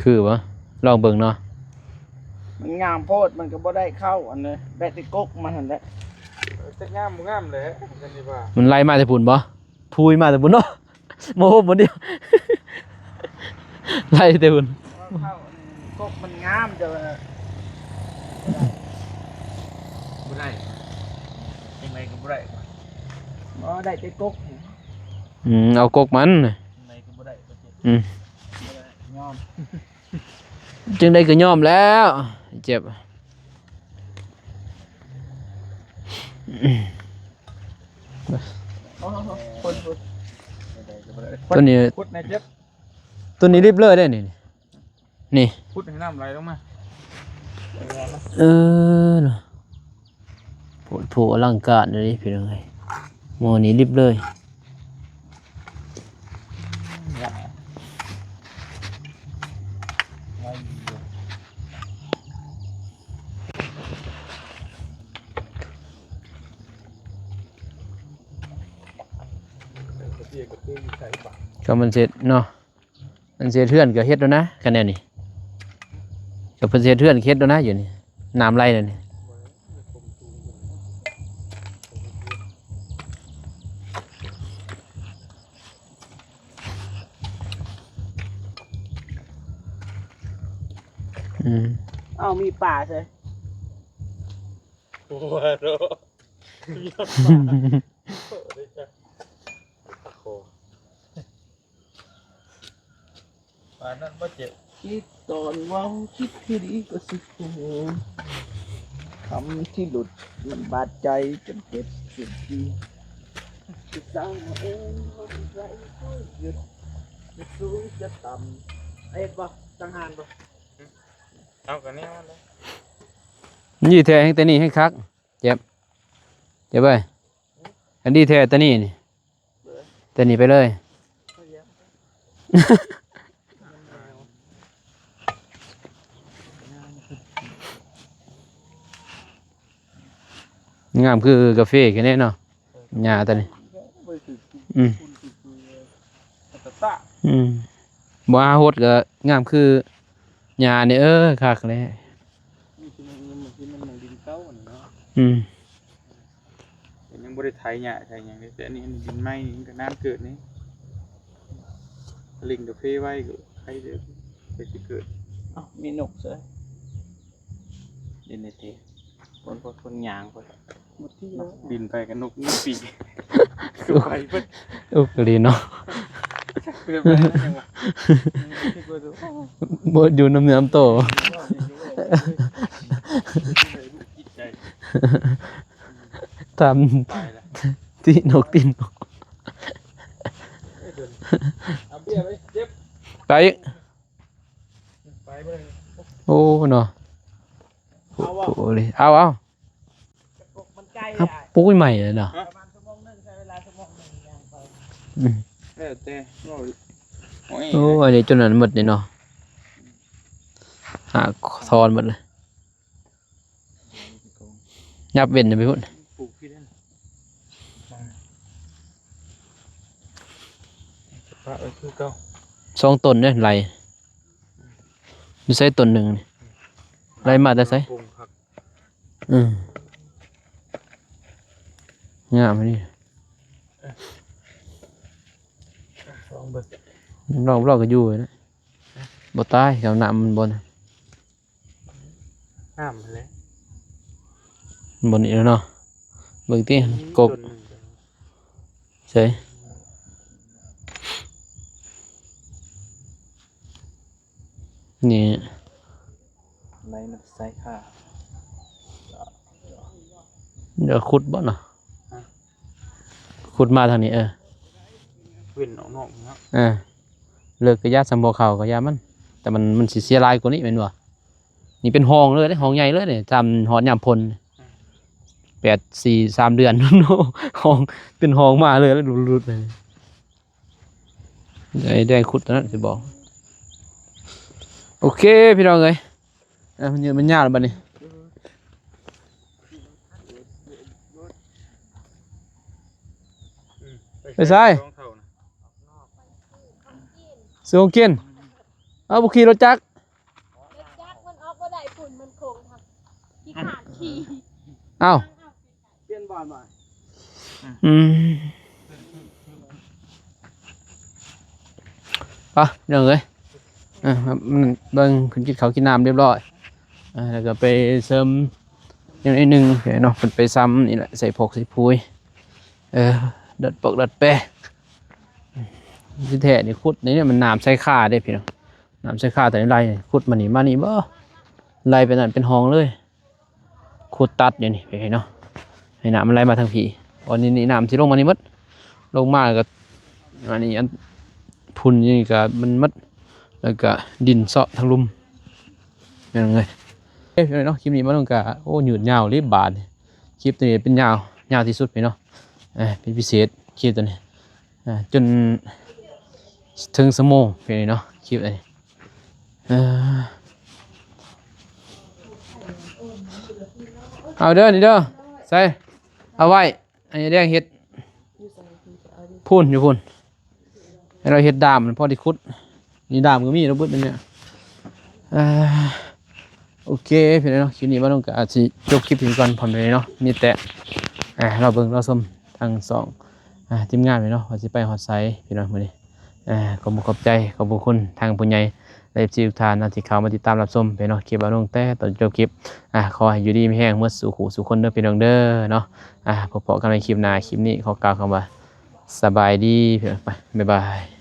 ຄືບໍ່ ລອງເບິ່ງເນາະ ມັນງາມໂພດ ມັນກໍບໍ່ໄດ້ເຂົ້າອັນນັ້ນ ແບກແຕ່ກົກມັນຫັ້ນແຫຼະ ເອີ ຈັກງາມບໍ່ງາມແຫຼະ ຈັ່ງນີ້ວ່າ ມັນໄລ່ມາແຕ່ພຸ້ນບໍ່? ພຸ້ຍມາແຕ່ພຸ້ນເນາະ ມາໂຮມບໍ່ດຽວ ໄລ່ແຕ່ພຸ້ນ ເຂົ້າ ກົກມັນງາມ ແຕ່ວ່າບໍ່ໄດ້ ຈັ່ງໃດກໍບໍ່ໄດ້ ບໍ່ໄດ້ແຕ່ກົກ ອືມ ເອົາກົກມັນ ຈັ່ງໃດກໍບໍ່ໄດ້ ອືມ ຍອມ ຈັ່ງໃດກໍຍອມແລ້ວ ເຈັບ ໂອ້ໂຫ ຄົນ ຄົນ ຕົວນີ້ ຄົນ ຄົນ ເຈັບ ຕົວນີ້ລິບເລີຍເດ້ນີ້ ນີ້ ຂຸດໃຫ້ນ້ຳໄຫຼລົງມາ ເອີ ໂພດໂພ ອະລັງການເດ້ພີ່ນ້ອງເອີຍ ໝໍນີ້ລິບເລີຍ. ກໍມັນເສັດເນາະ ມັນເສຍເຮືອນກໍເຮັດແລ້ວນະ ຄັນແນວນີ້ ກໍເພິ່ນເສຍເຮືອນເຮັດແລ້ວນະ ຢູ່ນີ້ ນ້ຳໄຫຼແລ້ວນີ້ ອືມ ເອົາ ມີປາເຊີຍ ໂອ້ໂຫ ມີປາ ໂອ້ໂຫ ປານນັ້ນບໍ່ເຈັບ ຄິດຕອນເວົ້າ ຄິດທີ່ດີກໍຊິຮູ້ ຄຳທີ່ຫຼຸດມັນບາດໃຈຈົນເຈັບເສຍທີ ຊິສ້າງເອົາເອງບໍ່ໄດ້ ຢຸດ ຈະສູງຈະຕ່ຳ ເຮັດບໍ່ ສັງຫານບໍ່ ເອົາ ກໍແນວນັ້ນແຫຼະ ນີ້ແທ້ແຮງແຕ່ນີ້ແຮງຄັກ ເຈັບ ເຈັບເອີຍ ອັນນີ້ແທ້ແຕ່ນີ້ນີ້ ແຕ່ນີ້ໄປເລີຍ ງາມຄືກາເຟແຄ່ນີ້ເນາະ ຫຍ້າຕົວນີ້ ອືມ ອືມ ບໍ່ຫາຫົດກໍງາມຄືຫຍ້ານີ້ ເອີ ຄັກແລ້ວ ອືມ. ຍັງບໍ່ໄດ້ໄຖຫຍ້າໄຖຫຍັງເດ້ ແຕ່ອັນນີ້ ອັນນີ້ດິນໃໝ່ນີ້ມັນກໍນານເກີດນີ້ ຫຼິ້ນກາເຟໄວ້ກໍໄຄເດີ ໄຄຊິເກີດ ເອົ້າ ມີນົກເສີຍ ຫຼິ້ນໄດ້ຕິ ຄົນ ຄົນ ຄົນຍ່າງພຸ້ນ ບິນໄປກັບນົກມີປີກ ໄປເບິດ ອຸກອີ່ຫຼີເນາະ ເກີດໄປແລ້ວຍັງວ່າ ບໍ່ຢູ່ນຳເນື້ອນຳໂຕ ຕາມ ຕີນົກຕີນົກ ເອົາເບຍໄປເຈັບ ໄປອີກ ໄປບໍ່ໄດ້ ໂອ້ເນາະ ເອົາ ໂອ້ ເອົາ ເອົາ ມັນໄກ ອ່ະ ປຸກໃໝ່ເລີຍເນາະ ປະມານຊົ່ວໂມງໜຶ່ງ ໃຊ້ເວລາຊົ່ວໂມງໜຶ່ງຍ່າງໄປ ອືມ ແລ້ວແຕ່ ໂອ້ຍ ໂອ້ ອັນນີ້ຈົນນັ້ນໝົດນີ້ເນາະ ຫາກທອນໝົດເລີຍ ຫຍັບເວັ້ນໄປພຸ້ນ ປູກທີ່ນັ້ນ ປະໄວ້ຄືເກົ່າ ສອງຕົ້ນເດ້ໄລ່ ຢູ່ໃສຕົ້ນໜຶ່ງນີ້ ໄລ່ມາແຕ່ໃສ ອືມ ງາມອັນນີ້ ລອງເບິ່ງ ລອງ ລອງກໍຢູ່ນະ ບໍ່ຕາຍ ເອົານ້ຳມັນບໍ່ນະ ງາມຫັ້ນແຫຼະ ບໍ່ນີ້ແລ້ວເນາະ ເບິ່ງຕິ ມີ ກົບ ຕົ້ນໜຶ່ງ ໃສ ນີ້ ໄລມັນໃສ່ຄ່າ ດຽວຂຸດບໍ່ເນາະ ຂຸດມາທາງນີ້ ເອີ ເວັ້ນອອກນອກເນາະ ເອີ ເລິກກະຢ່າ ສ່ຳບໍ່ເຂົ້າກະຢ່າມັນ ແຕ່ມັນ ມັນຊິເສຍຫຼາຍກວ່ານີ້ແມ່ນບໍ່? ນີ້ເປັນຮ່ອງເລີຍເດ້ ຮ່ອງໃຫຍ່ເລີຍນີ້ ຊ່ຳຮອດຍາມຝົນ ແປດ ສີ່ ສາມເດືອນ ຮ່ອງ ເປັນຮ່ອງມາເລີຍ ຫຼຸດໆ ເລີຍ ໄດ້ ໄດ້ຂຸດຕົວນັ້ນຊິບອກ ໂອເຄ ພີ່ນ້ອງເອີຍ ອ່ະ ມັນຍືດມັນຍາວແລ້ວບັດນີ້ ໄປໃສ? ຊື້ຂອງກິນ ເອົາ ບໍ່ຂີ່ລົດຈັກ ລົດຈັກມັນອອກບໍ່ໄດ້ ຝຸ່ນມັນຄົງ ຂີ້ຄ້ານຂີ່ ເອົ້າ ປ່ຽນບ່ອນບໍ່? ອືມ ໄປ ພີ່ນ້ອງເອີຍ ອ່າ ມັນເບິ່ງເພິ່ນກິນເຂົ້າກິນນ້ຳຮຽບຮ້ອຍ ອ່າ ແລ້ວກໍໄປເສີມ ແນວໜຶ່ງເນາະ ເພິ່ນໄປຊຳນີ້ແຫຼະ ໃສ່ພວກໃສ່ປຸ໋ຍ ເອີ ດັດປອກດັດແປງ. ທີ່ແທ້ນີ້ຂຸດນີ້ ມັນນ້ຳໃສ່ຄາເດ້ພີ່ນ້ອງ ນ້ຳໃສ່ຄາ ແຕ່ໄລ່ຂຸດມານີ້ມານີ້ບໍ່ ໄລ່ໄປນັ້ນເປັນຮ່ອງເລີຍ ຂຸດຕັດຢູ່ນີ້ພີ່ນ້ອງ ໃຫ້ນ້ຳມັນໄຫຼມາທາງພີ້ ອັນນີ້ ນີ້ນ້ຳຊິລົງມານີ້ໝົດ ລົງມາແລ້ວກໍ ອັນນີ້ ອັນ ຝຸ່ນຢູ່ນີ້ກໍມັນໝົດ ແລ້ວກໍດິນເຊາະທາງລຸ່ມ ແມ່ນເລີຍ. ເອີ ພີ່ນ້ອງເນາະ ຄລິບນີ້ມາລົງກະ ໂອ້ ຍືດຍາວເລີຍບາດນີ້ ຄລິບໂຕນີ້ເປັນຍາວ ຍາວທີ່ສຸດພີ່ນ້ອງ ເອີ ເປັນພິເສດ ຄລິບໂຕນີ້ ເອີ ຈົນເຖິງຊົ່ວໂມງພີ່ນ້ອງເນາະ ຄລິບອັນນີ້ ເອີ ເອົາເດີ ນີ້ເດີ ໃສ່ ເອົາໄວ້ ອັນນີ້ແດງເຮັດ ຢູ່ໃສ? ພຸ້ນ ຢູ່ພຸ້ນ ໃຫ້ລາວເຮັດດາມ ພໍໄດ້ຂຸດ ນີ້ດາມກໍມີ ລາວເບິດອັນນີ້ ເອີ ໂອເຄ ພີ່ນ້ອງເນາະ ຄລິບນີ້ມາລົງກໍອາດຊິຈົບຄລິບເປັນກ່ອນ ພໍ່ແມ່ພີ່ນ້ອງເນາະ ມີແຕ່ ເອີ ລໍເບິ່ງລໍຊົມທັງສອງ ອ່າ ທີມງານເນາະ ວ່າຊິໄປຮອດໃສພີ່ນ້ອງມື້ນີ້ ເອີ ຂອບອົກຂອບໃຈ ຂອບພະຄຸນທາງຜູ້ໃຫຍ່ ແລະ ເອັຟຊີ ທຸກທ່ານເນາະ ທີ່ເຂົ້າມາຕິດຕາມຮັບຊົມເນາະ ຄລິບເອົາລົງແຕ່ຕອນຈົບຄລິບ ອ່າ ຂໍໃຫ້ຢູ່ດີມີແຮງໝົດສູ່ຄູ່ສູ່ຄົນເດີພີ່ນ້ອງເດີເນາະ ອ່າ ພົບພໍ້ກັນໃໝ່ຄລິບໜ້າ ຄລິບນີ້ຂໍກ່າວຄຳວ່າ ສະບາຍດີ ພີ່ນ້ອງ ໄປ ບາຍບາຍ.